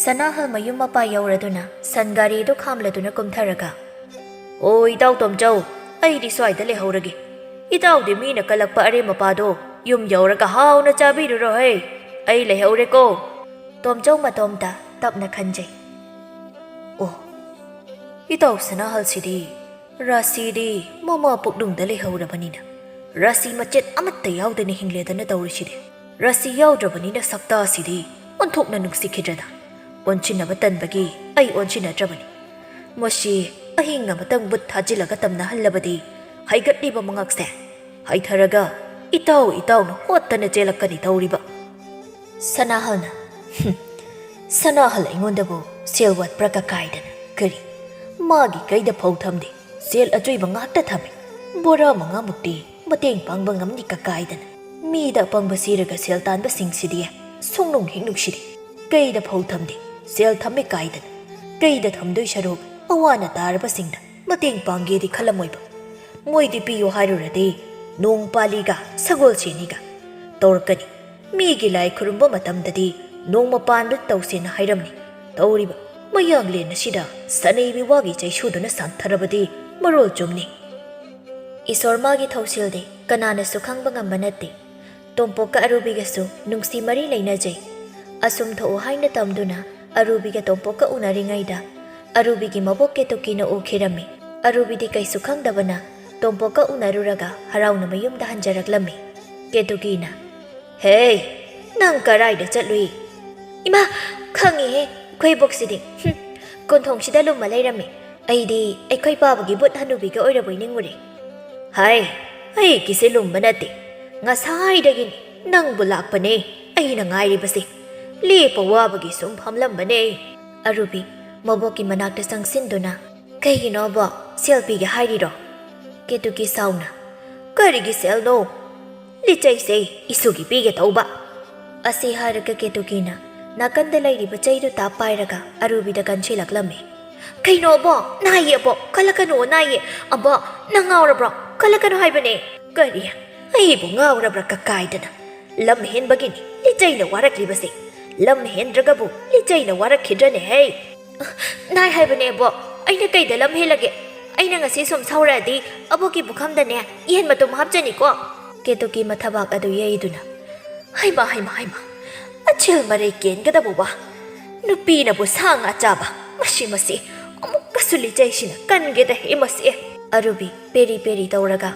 ꯁꯅꯥꯍꯜ ꯃꯌꯨꯝ ꯃꯄꯥ ꯌꯧꯔꯗꯨꯅ ꯁꯟ ꯒꯥꯔꯤꯗꯨ ꯈꯥꯝꯂꯗꯨꯅ ꯀꯨꯝꯊꯔꯒ, "ꯑꯣ ꯏꯇꯥꯎ ꯇꯣꯝꯆꯧ, ꯑꯩꯗꯤ ꯁ꯭ꯋꯥꯏꯗ ꯂꯩꯍꯧꯔꯒꯦ꯫ ꯏꯇꯥꯎꯗꯤ ꯃꯤꯅ ꯀꯜꯂꯛꯄ ꯑꯔꯦꯝ ꯑꯄꯥꯗꯣ ꯌꯨꯝ ꯌꯧꯔꯒ ꯍꯥꯎꯅ ꯆꯥꯕꯤꯔꯨꯔꯣꯍꯦ꯫ ꯑꯩ ꯂꯩꯍꯧꯔꯦꯀꯣ꯫" ꯇꯣꯝꯆꯧ ꯃꯇꯣꯝꯇ ꯇꯞꯅ ꯈꯟꯖꯩ꯫ ꯑꯣ, ꯏꯇꯥꯎ ꯁꯅꯥꯍꯜꯁꯤꯗꯤ ꯔꯥꯁꯤꯗꯤ ꯃꯃꯥ ꯄꯨꯛꯅꯨꯡꯗ ꯂꯩꯍꯧꯔꯕꯅꯤꯅ ꯔꯥꯁꯤ ꯃꯆꯦꯠ ꯑꯃꯠꯇ ꯌꯥꯎꯗꯅ ꯍꯤꯡꯂꯦꯗꯅ ꯇꯧꯔꯤꯁꯤꯗꯤ꯫ ꯔꯥꯁꯤ ꯌꯥꯎꯗ꯭ꯔꯕꯅꯤꯅ ꯁꯛꯇꯥꯁꯤꯗꯤ ꯑꯣꯟꯊꯣꯛꯅ ꯅꯨꯡꯁꯤꯈꯤꯗ꯭ꯔꯗ꯫ ꯑꯣꯟꯁꯤꯟꯅꯕ ꯇꯟꯕꯒꯤ ꯑꯩ ꯑꯣꯟꯁꯤꯟꯅꯗ꯭ꯔꯕꯅꯤ꯫ ꯃꯁꯤ ꯑꯍꯤꯡ ꯑꯃꯇꯪ ꯕꯨꯠ ꯊꯥꯖꯤꯜꯂꯒ ꯇꯝꯅꯍꯜꯂꯕꯗꯤ ꯍꯩꯒꯠꯂꯤꯕ ꯃꯉꯛꯁꯦ ꯍꯩꯊꯔꯒ ꯏꯇꯥꯎ ꯏꯇꯥꯎꯅ ꯍꯣꯠꯇꯅ ꯆꯦꯜꯂꯛꯀꯅꯤ ꯇꯧꯔꯤꯕ꯫ ꯁꯅꯥꯍꯜꯅ, "ꯍꯨꯝ, ꯁꯅꯥꯍꯜ ꯑꯩꯉꯣꯟꯗꯕꯨ ꯁꯦꯜ ꯋꯥꯠꯄ꯭ꯔꯥ ꯀꯀꯥꯏꯗꯅ? ꯀꯔꯤ, ꯃꯥꯒꯤ ꯀꯩꯗ ꯐꯧ ꯊꯝꯗꯦ, ꯁꯦꯜ ꯑꯆꯣꯏꯕ ꯉꯥꯛꯇ ꯊꯝꯃꯤ꯫ ꯕꯣꯔꯥ ꯃꯉꯥꯃꯨꯛꯇꯤ ꯃꯇꯦꯡ ꯄꯥꯡꯕ ꯉꯝꯅꯤ ꯀꯀꯥꯏꯗꯅ꯫ ꯃꯤꯗ ꯑꯄꯪꯕ ꯁꯤꯔꯒ ꯁꯦꯜ ꯇꯥꯟꯕꯁꯤꯡꯁꯤꯗꯤ ꯁꯨꯡꯅꯨꯡ ꯍꯦꯛ ꯅꯨꯡꯁꯤꯗꯦ꯫ ꯀꯩꯗ ꯐꯧ ꯊꯝꯗꯦ, ꯁꯦꯜ ꯊꯝꯃꯤ ꯀꯥꯏꯗꯅ꯫ ꯀꯩꯗ ꯊꯝꯗꯣꯏ ꯁꯔꯨꯛ ꯑꯋꯥꯅ ꯇꯥꯔꯕꯁꯤꯡꯗ ꯃꯇꯦꯡ ꯄꯥꯡꯒꯦꯗꯤ ꯈꯜꯂꯝꯃꯣꯏꯕ꯫ ꯃꯣꯏꯗꯤ ꯄꯤꯌꯨ ꯍꯥꯏꯔꯨꯔꯗꯤ ꯅꯣꯡ ꯄꯥꯜꯂꯤꯒ ꯁꯒꯣꯜ ꯁꯦꯟꯅꯤꯒ ꯇꯧꯔꯛꯀꯅꯤ꯫ ꯃꯤꯒꯤ ꯂꯥꯏ ꯈꯨꯔꯨꯝꯕ ꯃꯇꯝꯗꯗꯤ ꯅꯣꯡꯃ ꯄꯥꯟꯕ ꯇꯧꯁꯦꯅ ꯍꯥꯏꯔꯝꯃꯤ꯫ ꯇꯧꯔꯤꯕ ꯃꯌꯥꯡꯂꯦꯟ ꯑꯁꯤꯗ ꯁꯅꯩꯕꯤ ꯋꯥꯒꯤ ꯆꯩꯁꯨꯗꯨꯅ ꯁꯥꯟꯊꯔꯕꯗꯤ ꯃꯔꯣꯜ ꯆꯨꯝꯅꯤ꯫ ꯏꯁꯣꯔ ꯃꯥꯒꯤ ꯊꯧꯁꯤꯜꯗꯤ ꯀꯅꯥꯅꯁꯨ ꯈꯪꯕ ꯉꯝꯕ ꯅꯠꯇꯦ꯫ ꯇꯣꯝꯄꯣꯛꯀ ꯑꯔꯨꯕꯤꯒꯁꯨ ꯅꯨꯡꯁꯤ ꯃꯔꯤ ꯂꯩꯅꯖꯩ꯫ ꯑꯁꯨꯝ ꯊꯣꯛꯎ ꯍꯥꯏꯅ ꯇꯝꯗꯨꯅ ꯑꯔꯨꯕꯤꯒ ꯇꯣꯝꯄꯣꯛꯀ ꯎꯅꯔꯤꯉꯩꯗ ꯑꯔꯨꯕꯤꯒꯤ ꯃꯕꯣꯛ ꯀꯦꯇꯨꯀꯤꯅ ꯎꯈꯤꯔꯝꯃꯤ꯫ ꯑꯔꯨꯕꯤꯗꯤ ꯀꯩꯁꯨ ꯈꯪꯗꯕꯅ ꯇꯣꯝꯄꯣꯛꯀ ꯎꯅꯔꯨꯔꯒ ꯍꯔꯥꯎꯅ ꯃꯌꯨꯝꯗ ꯍꯟꯖꯔꯛꯂꯝꯃꯤ꯫ ꯀꯦꯇꯨꯀꯤꯅ, "ꯍꯦ, ꯅꯪ ꯀꯔꯥꯏꯗ ꯆꯠꯂꯨꯏ?" "ꯏꯃꯥ, ꯈꯪꯉꯤꯍꯦ, ꯑꯩꯈꯣꯏ ꯕꯣꯛꯁꯤꯗꯤ꯫ ꯍꯨꯝ, ꯀꯣꯟꯊꯣꯡꯁꯤꯗ ꯂꯨꯝꯃ ꯂꯩꯔꯝꯃꯤ꯫ ꯑꯩꯗꯤ ꯑꯩꯈꯣꯏ ꯄꯥꯕꯒꯤ ꯕꯨꯠ ꯍꯅꯨꯕꯤꯒ ꯑꯣꯏꯔꯕꯣꯏ ꯅꯤꯡꯉꯨꯔꯦ꯫" "ꯍꯥꯏ, ꯑꯩꯒꯤꯁꯦ ꯂꯨꯝꯕ ꯅꯠꯇꯦ꯫ ꯉꯁꯥꯏꯗꯒꯤꯅꯤ ꯅꯪꯕꯨ ꯂꯥꯛꯄꯅꯦ ꯑꯩꯅ ꯉꯥꯏꯔꯤꯕꯁꯦ꯫ ꯂꯦꯞꯄ ꯋꯥꯕꯒꯤ ꯁꯨꯝ ꯐꯝꯂꯝꯕꯅꯦ꯫" ꯑꯔꯨꯕꯤ ꯃꯕꯣꯛꯀꯤ ꯃꯅꯥꯛꯇ ꯆꯪꯁꯤꯟꯗꯨꯅ, "ꯀꯩꯒꯤꯅꯣ ꯑꯕꯣꯛ, ꯁꯦꯜ ꯄꯤꯒꯦ ꯍꯥꯏꯔꯤꯔꯣ?" ꯀꯦꯇꯨꯀꯤ ꯁꯥꯎꯅ, "ꯀꯔꯤꯒꯤ ꯁꯦꯜꯅꯣ? ꯂꯤꯆꯩꯁꯦ ꯏꯁꯨꯒꯤ ꯄꯤꯒꯦ ꯇꯧꯕ꯫" ꯑꯁꯤ ꯍꯥꯏꯔꯒ ꯀꯦꯇꯨꯀꯤꯅ ꯅꯥꯀꯟꯗ ꯂꯩꯔꯤꯕ ꯆꯩꯗꯨ ꯇꯥꯞ ꯄꯥꯏꯔꯒ ꯑꯔꯨꯕꯤꯗ ꯀꯟꯁꯤꯜꯂꯛꯂꯝꯃꯤ꯫ "ꯀꯩꯅꯣ ꯑꯕꯣꯛ? ꯅꯥꯏꯌꯦ ꯑꯕꯣꯛ, ꯀꯜꯂꯛꯀꯅꯨ, ꯅꯥꯏꯌꯦ꯫ ꯑꯕꯣꯛ, ꯅꯪ ꯉꯥꯎꯔꯕ꯭ꯔꯣ? ꯀꯜꯂꯛꯀꯅꯨ ꯍꯥꯏꯕꯅꯦ꯫" "ꯀꯔꯤ? ꯑꯩꯕꯨ ꯉꯥꯎꯔꯕ꯭ꯔꯥ ꯀꯀꯥꯏꯗꯅ? ꯂꯝ ꯍꯦꯟꯕꯒꯤꯅꯤ ꯂꯤꯆꯩꯅ ꯋꯥꯔꯛꯂꯤꯕꯁꯦ꯫ ꯂꯝ ꯍꯦꯟꯗ꯭ꯔꯒꯕꯨ ꯂꯤꯆꯩꯅ ꯋꯥꯔꯛꯈꯤꯗ꯭ꯔꯅꯦ ꯍꯦ?" "ꯅꯥꯏ ꯍꯥꯏꯕꯅꯦ ꯑꯕꯣꯛ, ꯑꯩꯅ ꯀꯩꯗ ꯂꯝ ꯍꯦꯜꯂꯒꯦ? ꯑꯩꯅ ꯉꯁꯤ ꯁꯨꯝ ꯁꯧꯔꯛꯑꯗꯤ ꯑꯕꯣꯛꯀꯤ ꯄꯨꯈꯝꯗꯅꯦ ꯌꯦꯟ ꯃꯇꯨꯝ ꯍꯥꯞꯆꯅꯤꯀꯣ꯫" ꯀꯦꯇꯨꯀꯤ ꯃꯊꯕꯥꯛ ꯑꯗꯨ ꯌꯩꯗꯨꯅ, "ꯍꯩꯃꯥ, ꯍꯩꯃꯥ, ꯍꯩꯃꯥ, ꯑꯆꯦꯜ ꯃꯔꯩ ꯀꯦꯟꯒꯗꯕ ꯋꯥ꯫ ꯅꯨꯄꯤꯅꯕꯨ ꯁꯥ ꯉꯥ ꯆꯥꯕ, ꯃꯁꯤ, ꯃꯁꯤ, ꯑꯃꯨꯛꯀꯁꯨ ꯂꯤꯆꯩꯁꯤꯅ ꯀꯟꯒꯦꯗ ꯍꯦ ꯃꯁꯤ꯫" ꯑꯔꯨꯕꯤ ꯄꯦꯔꯤ ꯄꯦꯔꯤ ꯇꯧꯔꯒ,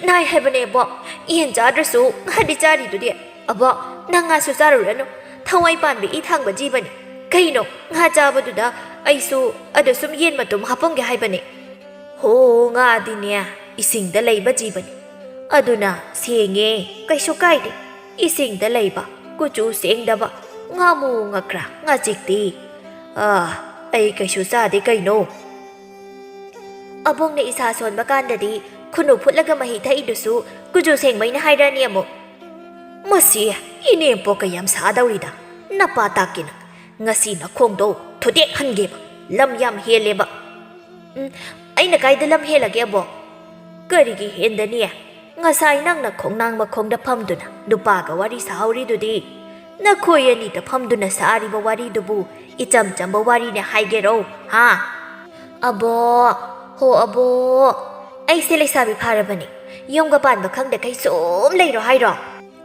"ꯅꯥꯏ ꯍꯥꯏꯕꯅꯦ ꯑꯕꯣꯛ, ꯌꯦꯟ ꯆꯥꯗ꯭ꯔꯁꯨ ꯉꯥꯗꯤ ꯆꯥꯔꯤꯗꯨꯗꯤ꯫ ꯑꯕꯣꯛ, ꯅꯪ ꯉꯥꯁꯨ ꯆꯥꯔꯨꯔꯅꯨ, ꯊꯋꯥꯏ ꯄꯥꯟꯕ ꯏ ꯊꯥꯡꯕ ꯖꯤꯕꯅꯤ꯫ ꯀꯩꯅꯣ, ꯉꯥ ꯆꯥꯕꯗꯨꯗ ꯑꯩꯁꯨ ꯑꯗꯨ ꯁꯨꯝ ꯌꯦꯟ ꯃꯇꯨꯝ ꯍꯥꯞꯄꯝꯒꯦ ꯍꯥꯏꯕꯅꯦ꯫" "ꯍꯣ, ꯉꯥꯗꯤꯅꯦ ꯏꯁꯤꯡꯗ ꯂꯩꯕ ꯖꯤꯕꯅꯤ, ꯑꯗꯨꯅ ꯁꯦꯡꯉꯦ, ꯀꯩꯁꯨ ꯀꯥꯏꯗꯦ꯫ ꯏꯁꯤꯡꯗ ꯂꯩꯕ, ꯀꯨꯆꯨ ꯁꯦꯡꯗꯕ ꯉꯥꯃꯨ, ꯉꯀ꯭ꯔꯥ, ꯉꯥꯆꯤꯛꯇꯤ, ꯑꯥ, ꯑꯩ ꯀꯩꯁꯨ ꯆꯥꯗꯦ ꯀꯩꯅꯣ꯫" "ꯑꯕꯣꯛꯅ ꯏꯁꯥ ꯁꯣꯟꯕ ꯀꯥꯟꯗꯗꯤ ꯈꯨꯅꯨ ꯐꯨꯠꯂꯒ ꯃꯍꯤ ꯊꯛꯏꯗꯨꯁꯨ ꯀꯨꯆꯨ ꯁꯦꯡꯕꯩꯅ ꯍꯥꯏꯔꯛꯑꯅꯤ ꯑꯃꯨꯛ꯫" "ꯃꯁꯤ ꯏꯅꯦꯝꯄꯣꯛꯀ ꯌꯥꯝ ꯁꯥꯗꯧꯔꯤꯗ, ꯅꯄꯥ ꯇꯥꯛꯀꯦ ꯅꯪ꯫ ꯉꯁꯤ ꯅꯈꯣꯡꯗꯣ ꯊꯨꯗꯦꯛ ꯍꯟꯒꯦꯕ, ꯂꯝ ꯌꯥꯝ ꯍꯦꯜꯂꯦꯕ꯫" "ꯎꯝ, ꯑꯩꯅ ꯀꯥꯏꯗ ꯂꯝ ꯍꯦꯜꯂꯒꯦ ꯑꯕꯣꯛ?" "ꯀꯔꯤꯒꯤ ꯍꯦꯟꯗꯅꯤ? ꯉꯁꯥꯏ ꯅꯪꯅ ꯈꯣꯡꯅꯥꯡ ꯃꯈꯣꯡꯗ ꯐꯝꯗꯨꯅ ꯅꯨꯄꯥꯒ ꯋꯥꯔꯤ ꯁꯥꯍꯧꯔꯤꯗꯨꯗꯤ꯫ ꯅꯈꯣꯏ ꯑꯅꯤꯗ ꯐꯝꯗꯨꯅ ꯁꯥꯔꯤꯕ ꯋꯥꯔꯤꯗꯨꯕꯨ ꯏꯆꯝ ꯆꯝꯕ ꯋꯥꯔꯤꯅꯦ ꯍꯥꯏꯒꯦꯔꯣ, ꯍꯥ? ꯑꯕꯣꯛ, ꯍꯣ ꯑꯕꯣꯛ, ꯑꯩꯁꯦ ꯂꯩꯁꯥꯕꯤ ꯐꯥꯔꯕꯅꯤ, ꯌꯨꯝꯒ ꯄꯥꯟꯕ ꯈꯪꯗꯈꯩ ꯁꯨꯝ ꯂꯩꯔꯣ ꯍꯥꯏꯔꯣ?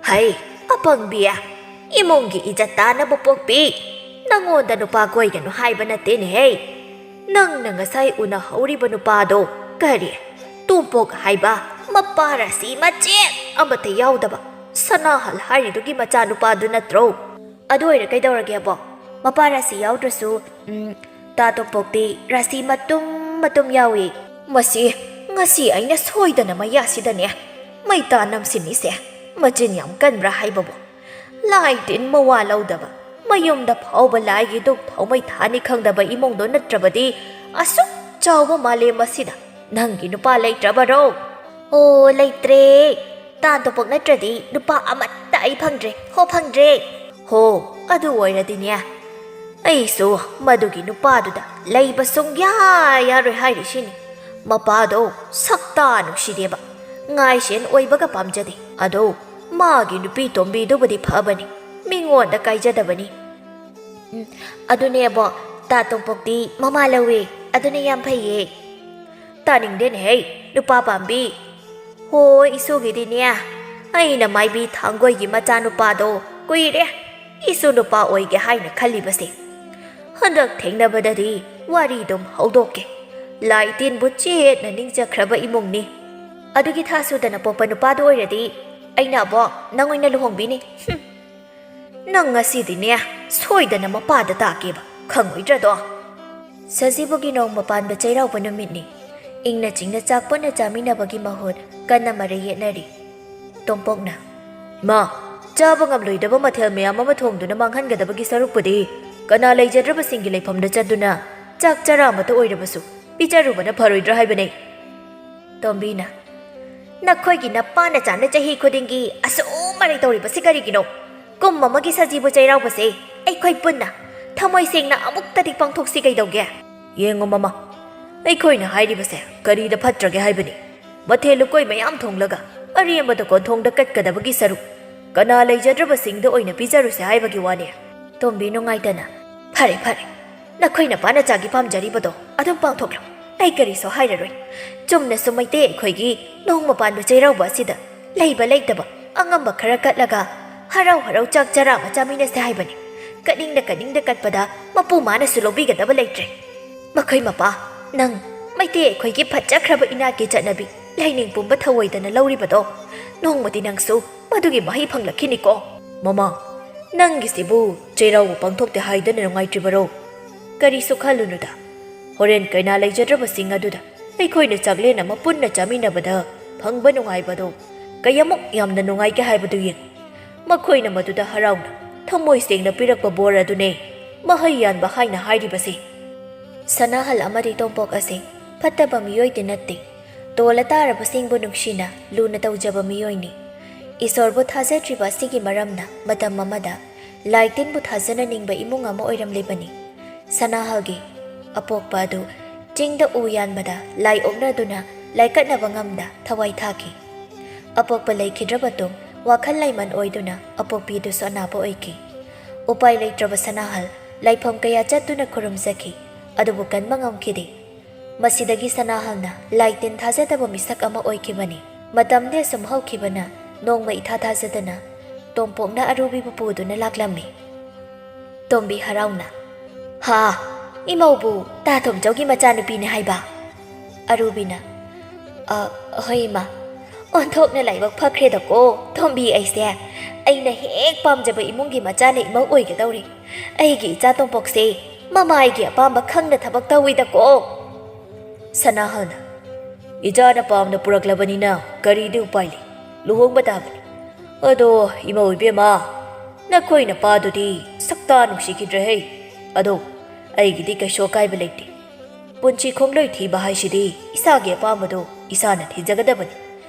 ꯍꯩ, ꯑꯄꯪꯕꯤ, ꯏꯃꯨꯡꯒꯤ ꯏꯖꯠ ꯇꯥꯅꯕ ꯄꯣꯛꯄꯤ, ꯅꯉꯣꯟꯗ ꯅꯨꯄꯥ ꯀꯣꯏꯒꯅꯨ ꯍꯥꯏꯕ ꯅꯠꯇꯦꯅꯦꯍꯦ꯫ ꯅꯪꯅ ꯉꯁꯥꯏ ꯎꯅꯍꯧꯔꯤꯕ ꯅꯨꯄꯥꯗꯣ ꯀꯔꯤ, ꯇꯣꯝꯄꯣꯛ ꯍꯥꯏꯕ ꯃꯄꯥ ꯔꯥꯁꯤ ꯃꯆꯦꯠ ꯑꯃꯠꯇ ꯌꯥꯎꯗꯕ ꯁꯅꯥꯍꯜ ꯍꯥꯏꯔꯤꯗꯨꯒꯤ ꯃꯆꯥꯅꯨꯄꯥꯗꯨ ꯅꯠꯇ꯭ꯔꯣ? ꯑꯗꯨ ꯑꯣꯏꯔ ꯀꯩꯗꯧꯔꯒꯦꯕꯣ? ꯃꯄꯥ ꯔꯥꯁꯤ ꯌꯥꯎꯗ꯭ꯔꯁꯨ, ꯎꯝ, ꯇꯥ ꯇꯣꯝꯄꯣꯛꯇꯤ ꯔꯥꯁꯤ ꯃꯇꯨꯝ ꯃꯇꯨꯝ ꯌꯥꯎꯏ꯫ ꯃꯁꯤ ꯉꯁꯤ ꯑꯩꯅ ꯁꯣꯏꯗꯅ ꯃꯌꯥꯁꯤꯗꯅꯦ ꯃꯩꯇꯥ ꯅꯝꯁꯤꯟꯅꯤꯁꯦ꯫ ꯃꯆꯤꯟ ꯌꯥꯝ ꯀꯟꯕ꯭ꯔꯥ ꯍꯥꯏꯕꯕꯨ? ꯂꯥꯏ ꯇꯤꯟ ꯃꯋꯥ ꯂꯧꯗꯕ, ꯃꯌꯨꯝꯗ ꯐꯥꯎꯕ ꯂꯥꯏꯒꯤ ꯙꯨꯞ ꯊꯥꯎꯃꯩ ꯊꯥꯅꯤ ꯈꯪꯗꯕ ꯏꯃꯨꯡꯗꯣ ꯅꯠꯇ꯭ꯔꯕꯗꯤ ꯑꯁꯨꯛ ꯆꯥꯎꯕ ꯃꯥꯂꯦꯝ ꯑꯁꯤꯗ ꯅꯪꯒꯤ ꯅꯨꯄꯥ ꯂꯩꯇ꯭ꯔꯕꯔꯣ? ꯑꯣ, ꯂꯩꯇ꯭ꯔꯦ꯫ ꯇꯥ ꯇꯣꯝꯄꯣꯛ ꯅꯠꯇ꯭ꯔꯗꯤ ꯅꯨꯄꯥ ꯑꯃꯠꯇ ꯑꯩ ꯐꯪꯗ꯭ꯔꯦ꯫ ꯍꯣ, ꯐꯪꯗ꯭ꯔꯦ꯫ ꯍꯣ, ꯑꯗꯨ ꯑꯣꯏꯔꯗꯤꯅꯦ, ꯑꯩꯁꯨ ꯃꯗꯨꯒꯤ ꯅꯨꯄꯥꯗꯨꯗ ꯂꯩꯕ ꯁꯨꯡꯌꯥ ꯌꯥꯔꯣꯏ ꯍꯥꯏꯔꯤꯁꯤꯅꯤ꯫ ꯃꯄꯥꯗꯣ ꯁꯛꯇꯥ ꯅꯨꯡꯁꯤꯗꯦꯕ, ꯉꯥꯏꯁꯦꯟ ꯑꯣꯏꯕꯒ ꯄꯥꯝꯖꯗꯦ꯫ ꯑꯗꯣ ꯃꯥꯒꯤ ꯅꯨꯄꯤ ꯇꯣꯝꯕꯤꯗꯨꯕꯨꯗꯤ ꯐꯕꯅꯤ, ꯃꯤꯉꯣꯟꯗ ꯀꯥꯏꯖꯗꯕꯅꯤ꯫ ꯎꯝ, ꯑꯗꯨꯅꯦꯕꯣ, ꯇꯥ ꯇꯣꯝꯄꯣꯛꯇꯤ ꯃꯃꯥ ꯂꯧꯋꯦ, ꯑꯗꯨꯅ ꯌꯥꯝ ꯐꯩꯌꯦ꯫ ꯇꯥꯅꯤꯡꯗꯦꯅꯦꯍꯦ, ꯅꯨꯄꯥ ꯄꯥꯝꯕꯤ꯫ ꯍꯣꯏ, ꯏꯁꯨꯒꯤꯗꯤꯅꯦ, ꯑꯩꯅ ꯃꯥꯏꯕꯤ ꯊꯥꯡꯒꯣꯏꯒꯤ ꯃꯆꯥꯅꯨꯄꯥꯗꯣ ꯀꯨꯏꯔꯦ ꯏꯁꯨ ꯅꯨꯄꯥ ꯑꯣꯏꯒꯦ ꯍꯥꯏꯅ ꯈꯜꯂꯤꯕꯁꯦ꯫ ꯍꯟꯗꯛ ꯊꯦꯡꯅꯕꯗꯗꯤ ꯋꯥꯔꯤꯗꯨꯝ ꯍꯧꯗꯣꯛꯀꯦ꯫ ꯂꯥꯏ ꯇꯤꯟꯕꯨ ꯆꯦꯠꯅ ꯅꯤꯡꯖꯈ꯭ꯔꯕ ꯏꯃꯨꯡꯅꯤ꯫ ꯑꯗꯨꯒꯤ ꯊꯥ ꯁꯨꯗꯅ ꯄꯣꯛꯄ ꯅꯨꯄꯥꯗꯨ ꯑꯣꯏꯔꯗꯤ ꯑꯩꯅ ꯑꯕꯣꯛ ꯅꯪ ꯑꯣꯏꯅ ꯂꯨꯍꯣꯡꯕꯤꯅꯤ꯫ ꯍꯨꯝ꯫ ꯅꯪ ꯉꯁꯤꯗꯤꯅꯦ, ꯁꯣꯏꯗꯅ ꯃꯄꯥꯗ ꯇꯥꯛꯀꯦꯕ, ꯈꯪꯉꯣꯏꯗ꯭ꯔꯗꯣ? ꯁꯖꯤꯕꯨꯒꯤ ꯅꯣꯡꯃ ꯄꯥꯟꯕ ꯆꯩꯔꯥꯎꯕ ꯅꯨꯃꯤꯠꯅꯤ꯫ ꯏꯪꯅ ꯆꯤꯡꯅ ꯆꯥꯛ ꯄꯨꯟꯅ ꯆꯥꯃꯤꯟꯅꯕꯒꯤ ꯃꯍꯨꯠ ꯀꯟꯅ ꯃꯔꯩ ꯌꯦꯠꯅꯔꯤ꯫ ꯇꯣꯝꯄꯣꯛꯅ, "ꯏꯃꯥ, ꯆꯥꯕ ꯉꯝꯂꯣꯏꯗꯕ ꯃꯊꯦꯜ ꯃꯌꯥꯝ ꯑꯃ ꯊꯣꯡꯗꯨꯅ ꯃꯥꯡꯍꯟꯒꯗꯕꯒꯤ ꯁꯔꯨꯛꯄꯨꯗꯤ ꯀꯅꯥ ꯂꯩꯖꯗ꯭ꯔꯕꯁꯤꯡꯒꯤ ꯂꯩꯐꯝꯗ ꯆꯠꯇꯨꯅ ꯆꯥꯛ ꯆꯔꯥ ꯑꯃꯇ ꯑꯣꯏꯔꯕꯁꯨ ꯄꯤꯖꯔꯨꯕꯅ ꯐꯔꯣꯏꯗ꯭ꯔꯥ ꯍꯥꯏꯕꯅꯦ?" ꯇꯣꯝꯕꯤꯅ, "ꯅꯈꯣꯏꯒꯤ ꯅꯄꯥ ꯅꯆꯥꯅ ꯆꯍꯤ ꯈꯨꯗꯤꯡꯒꯤ ꯑꯁꯨꯝ ꯃꯔꯩ ꯇꯧꯔꯤꯕꯁꯤ ꯀꯔꯤꯒꯤꯅꯣ? ꯀꯨꯝ ꯑꯃꯒꯤ ꯁꯖꯤꯕꯨ ꯆꯩꯔꯥꯎꯕꯁꯦ ꯑꯩꯈꯣꯏ ꯄꯨꯟꯅ ꯊꯃꯣꯏ ꯁꯦꯡꯅ ꯑꯃꯨꯛꯇꯗꯤ ꯄꯥꯡꯊꯣꯛꯁꯤ ꯀꯩꯗꯧꯒꯦ?" "ꯌꯦꯡꯉꯨ ꯃꯃꯥ, ꯑꯩꯈꯣꯏꯅ ꯍꯥꯏꯔꯤꯕꯁꯦ ꯀꯔꯤꯗ ꯐꯠꯇ꯭ꯔꯒꯦ ꯍꯥꯏꯕꯅꯤ? ꯃꯊꯦꯜ ꯂꯨꯀꯣꯏ ꯃꯌꯥꯝ ꯊꯣꯡꯂꯒ ꯑꯔꯦꯝꯕꯗ ꯀꯣꯟꯊꯣꯡꯗ ꯀꯠꯀꯗꯕꯒꯤ ꯁꯔꯨꯛ, ꯀꯅꯥ ꯂꯩꯖꯗ꯭ꯔꯕꯁꯤꯡꯗ ꯑꯣꯏꯅ ꯄꯤꯖꯔꯨꯁꯦ ꯍꯥꯏꯕꯒꯤ ꯋꯥꯅꯦ꯫ ꯇꯣꯝꯕꯤ ꯅꯨꯡꯉꯥꯏꯇꯅ, "ꯐꯔꯦ, ꯐꯔꯦ, ꯅꯈꯣꯏ ꯅꯄꯥ ꯅꯆꯥꯒꯤ ꯄꯥꯝꯖꯔꯤꯕꯗꯣ ꯑꯗꯨꯝ ꯄꯥꯡꯊꯣꯛꯂꯣ꯫ ꯑꯩ ꯀꯔꯤꯁꯨ ꯍꯥꯏꯔꯔꯣꯏ꯫ ꯆꯨꯝꯅꯁꯨ ꯃꯩꯇꯩ ꯑꯩꯈꯣꯏꯒꯤ ꯅꯣꯡꯃ ꯄꯥꯟꯕ ꯆꯩꯔꯥꯎꯕ ꯑꯁꯤꯗ ꯂꯩꯕ ꯂꯩꯇꯕ ꯑꯉꯝꯕ ꯈꯔ ꯀꯠꯂꯒ ꯍꯔꯥꯎ ꯍꯔꯥꯎ ꯆꯥꯛ ꯆꯔꯥ ꯑꯃ ꯆꯥꯃꯤꯟꯅꯁꯦ ꯍꯥꯏꯕꯅꯤ꯫ ꯀꯠꯅꯤꯡꯗ ꯀꯠꯅꯤꯡꯗ ꯀꯠꯄꯗ ꯃꯄꯨ ꯃꯥꯅꯁꯨ ꯂꯧꯕꯤꯒꯗꯕ ꯂꯩꯇ꯭ꯔꯦ꯫ ꯃꯈꯣꯏ ꯃꯄꯥ, ꯅꯪ ꯃꯩꯇꯩ ꯑꯩꯈꯣꯏꯒꯤ ꯐꯠꯖꯈ꯭ꯔꯕ ꯏꯅꯥꯠꯀꯤ ꯆꯠꯅꯕꯤ ꯂꯥꯏꯅꯤꯡ ꯄꯨꯝꯕ ꯊꯧꯑꯣꯏꯗꯅ ꯂꯧꯔꯤꯕꯗꯣ, ꯅꯣꯡꯃꯗꯤ ꯅꯪꯁꯨ ꯃꯗꯨꯒꯤ ꯃꯍꯩ ꯐꯪꯂꯛꯈꯤꯅꯤꯀꯣ꯫" "ꯃꯃꯥ, ꯅꯪꯒꯤꯁꯤꯕꯨ ꯆꯩꯔꯥꯎꯕ ꯄꯥꯡꯊꯣꯛꯇꯦ ꯍꯥꯏꯗꯅ ꯅꯨꯡꯉꯥꯏꯇ꯭ꯔꯤꯕꯔꯣ? ꯀꯔꯤꯁꯨ ꯈꯜꯂꯨꯅꯨꯗ꯫ ꯍꯣꯔꯦꯟ ꯀꯩꯅꯥ ꯂꯩꯖꯗ꯭ꯔꯕꯁꯤꯡ ꯑꯗꯨꯗ ꯑꯩꯈꯣꯏꯅ ꯆꯥꯛꯂꯦꯟ ꯑꯃ ꯄꯨꯟꯅ ꯆꯥꯃꯤꯟꯅꯕꯗ ꯐꯪꯕ ꯅꯨꯡꯉꯥꯏꯕꯗꯣ ꯀꯌꯥꯃꯨꯛ ꯌꯥꯝꯅ ꯅꯨꯡꯉꯥꯏꯒꯦ ꯍꯥꯏꯕꯗꯨ ꯌꯦꯡꯉꯨ꯫ ꯃꯈꯣꯏꯅ ꯃꯗꯨꯗ ꯍꯔꯥꯎꯅ ꯊꯃꯣꯏ ꯁꯦꯡꯅ ꯄꯤꯔꯛꯄ ꯕꯣꯔ ꯑꯗꯨꯅꯦ ꯃꯍꯩ ꯌꯥꯟꯕ ꯍꯥꯏꯅ ꯍꯥꯏꯔꯤꯕꯁꯦ꯫" ꯁꯅꯥꯍꯜ ꯑꯃꯗꯤ ꯇꯣꯝꯄꯣꯛ ꯑꯁꯤ ꯐꯠꯇꯕ ꯃꯤꯑꯣꯏꯗꯤ ꯅꯠꯇꯦ꯫ ꯇꯣꯜꯂ ꯇꯥꯔꯕꯁꯤꯡꯕꯨ ꯅꯨꯡꯁꯤꯅ ꯂꯨꯅ ꯇꯧꯖꯕ ꯃꯤꯑꯣꯏꯅꯤ꯫ ꯏꯁꯣꯔꯕꯨ ꯊꯥꯖꯗ꯭ꯔꯤꯕ ꯑꯁꯤꯒꯤ ꯃꯔꯝꯅ ꯃꯇꯝ ꯑꯃꯗ ꯂꯥꯏ ꯇꯤꯟꯕꯨ ꯊꯥꯖꯅꯅꯤꯡꯕ ꯏꯃꯨꯡ ꯑꯃ ꯑꯣꯏꯔꯝꯂꯤꯕꯅꯤ꯫ ꯁꯅꯥꯍꯜꯒꯤ ꯑꯄꯣꯛꯄ ꯑꯗꯨ ꯆꯤꯡꯗ ꯎ ꯌꯥꯟꯕꯗ ꯂꯥꯏ ꯑꯣꯛꯅꯗꯨꯅ ꯂꯥꯏꯀꯠꯅꯕ ꯉꯝꯗ ꯊꯋꯥꯏ ꯊꯥꯈꯤ꯫ ꯑꯄꯣꯛꯄ ꯂꯩꯈꯤꯗ꯭ꯔꯕ ꯇꯨꯡ ꯋꯥꯈꯜ ꯂꯩꯃꯟ ꯑꯣꯏꯗꯨꯅ ꯑꯄꯣꯛꯄꯤꯗꯨꯁꯨ ꯑꯅꯥꯕ ꯑꯣꯏꯈꯤ꯫ ꯎꯄꯥꯏ ꯂꯩꯇ꯭ꯔꯕ ꯁꯅꯥꯍꯜ ꯂꯥꯏꯐꯝ ꯀꯌꯥ ꯆꯠꯇꯨꯅ ꯈꯨꯔꯨꯝꯖꯈꯤ, ꯑꯗꯨꯕꯨ ꯀꯟꯕ ꯉꯝꯈꯤꯗꯦ꯫ ꯃꯁꯤꯗꯒꯤ ꯁꯅꯥꯍꯜꯅ ꯂꯥꯏ ꯇꯤꯟ ꯊꯥꯖꯗꯕ ꯃꯤꯁꯛ ꯑꯃ ꯑꯣꯏꯈꯤꯕꯅꯤ꯫ ꯃꯇꯝꯗꯤ ꯑꯁꯨꯝ ꯍꯧꯈꯤꯕꯅ ꯅꯣꯡꯃ ꯏꯊꯥ ꯊꯥꯖꯗꯅ ꯇꯣꯝꯄꯣꯛꯅ ꯑꯔꯨꯕꯤꯕꯨ ꯄꯨꯗꯨꯅ ꯂꯥꯛꯂꯝꯃꯤ꯫ ꯇꯣꯝꯕꯤ ꯍꯔꯥꯎꯅ, "ꯍꯥ, ꯏꯃꯧꯕꯨ ꯇꯥ ꯇꯣꯝꯆꯧꯒꯤ ꯃꯆꯥꯅꯨꯄꯤꯅꯦ ꯍꯥꯏꯕ?" ꯑꯔꯨꯕꯤꯅ, "ꯑ, ꯍꯣꯏ ꯏꯃꯥ꯫ ꯑꯣꯟꯊꯣꯛꯅ ꯂꯥꯏꯕꯛ ꯐꯈ꯭ꯔꯦꯗꯀꯣ ꯇꯣꯝꯕꯤ ꯑꯩꯁꯦ꯫ ꯑꯩꯅ ꯍꯦꯛ ꯄꯥꯝꯖꯕ ꯏꯃꯨꯡꯒꯤ ꯃꯆꯥꯅ ꯏꯃꯧ ꯑꯣꯏꯒꯗꯧꯔꯦ꯫ ꯑꯩꯒꯤ ꯏꯆꯥ ꯇꯣꯝꯄꯣꯛꯁꯦ ꯃꯃꯥꯏꯒꯤ ꯑꯄꯥꯝꯕ ꯈꯪꯅ ꯊꯕꯛ ꯇꯧꯋꯤꯗꯀꯣ꯫" ꯁꯅꯥꯍꯜꯅ, "ꯏꯆꯥꯅ ꯄꯥꯝꯅ ꯄꯨꯔꯛꯂꯕꯅꯤꯅ ꯀꯔꯤꯗꯤ ꯎꯄꯥꯏ ꯂꯩ? ꯂꯨꯍꯣꯡꯕ ꯇꯥꯕꯅꯤ꯫ ꯑꯗꯣ ꯏꯃꯧ ꯏꯕꯦꯝꯃ, ꯅꯈꯣꯏ ꯅꯄꯥꯗꯨꯗꯤ ꯁꯛꯇꯥ ꯅꯨꯡꯁꯤꯈꯤꯗ꯭ꯔꯦꯍꯦ꯫ ꯑꯗꯣ ꯑꯩꯒꯤꯗꯤ ꯀꯩꯁꯨ ꯑꯀꯥꯏꯕ ꯂꯩꯇꯦ꯫ ꯄꯨꯟꯁꯤ ꯈꯣꯡꯂꯣꯏ ꯊꯤꯕ ꯍꯥꯏꯁꯤꯗꯤ ꯏꯁꯥꯒꯤ ꯑꯄꯥꯝꯕꯗꯣ ꯏꯁꯥꯅ ꯊꯤꯖꯒꯗꯕꯅꯤ꯫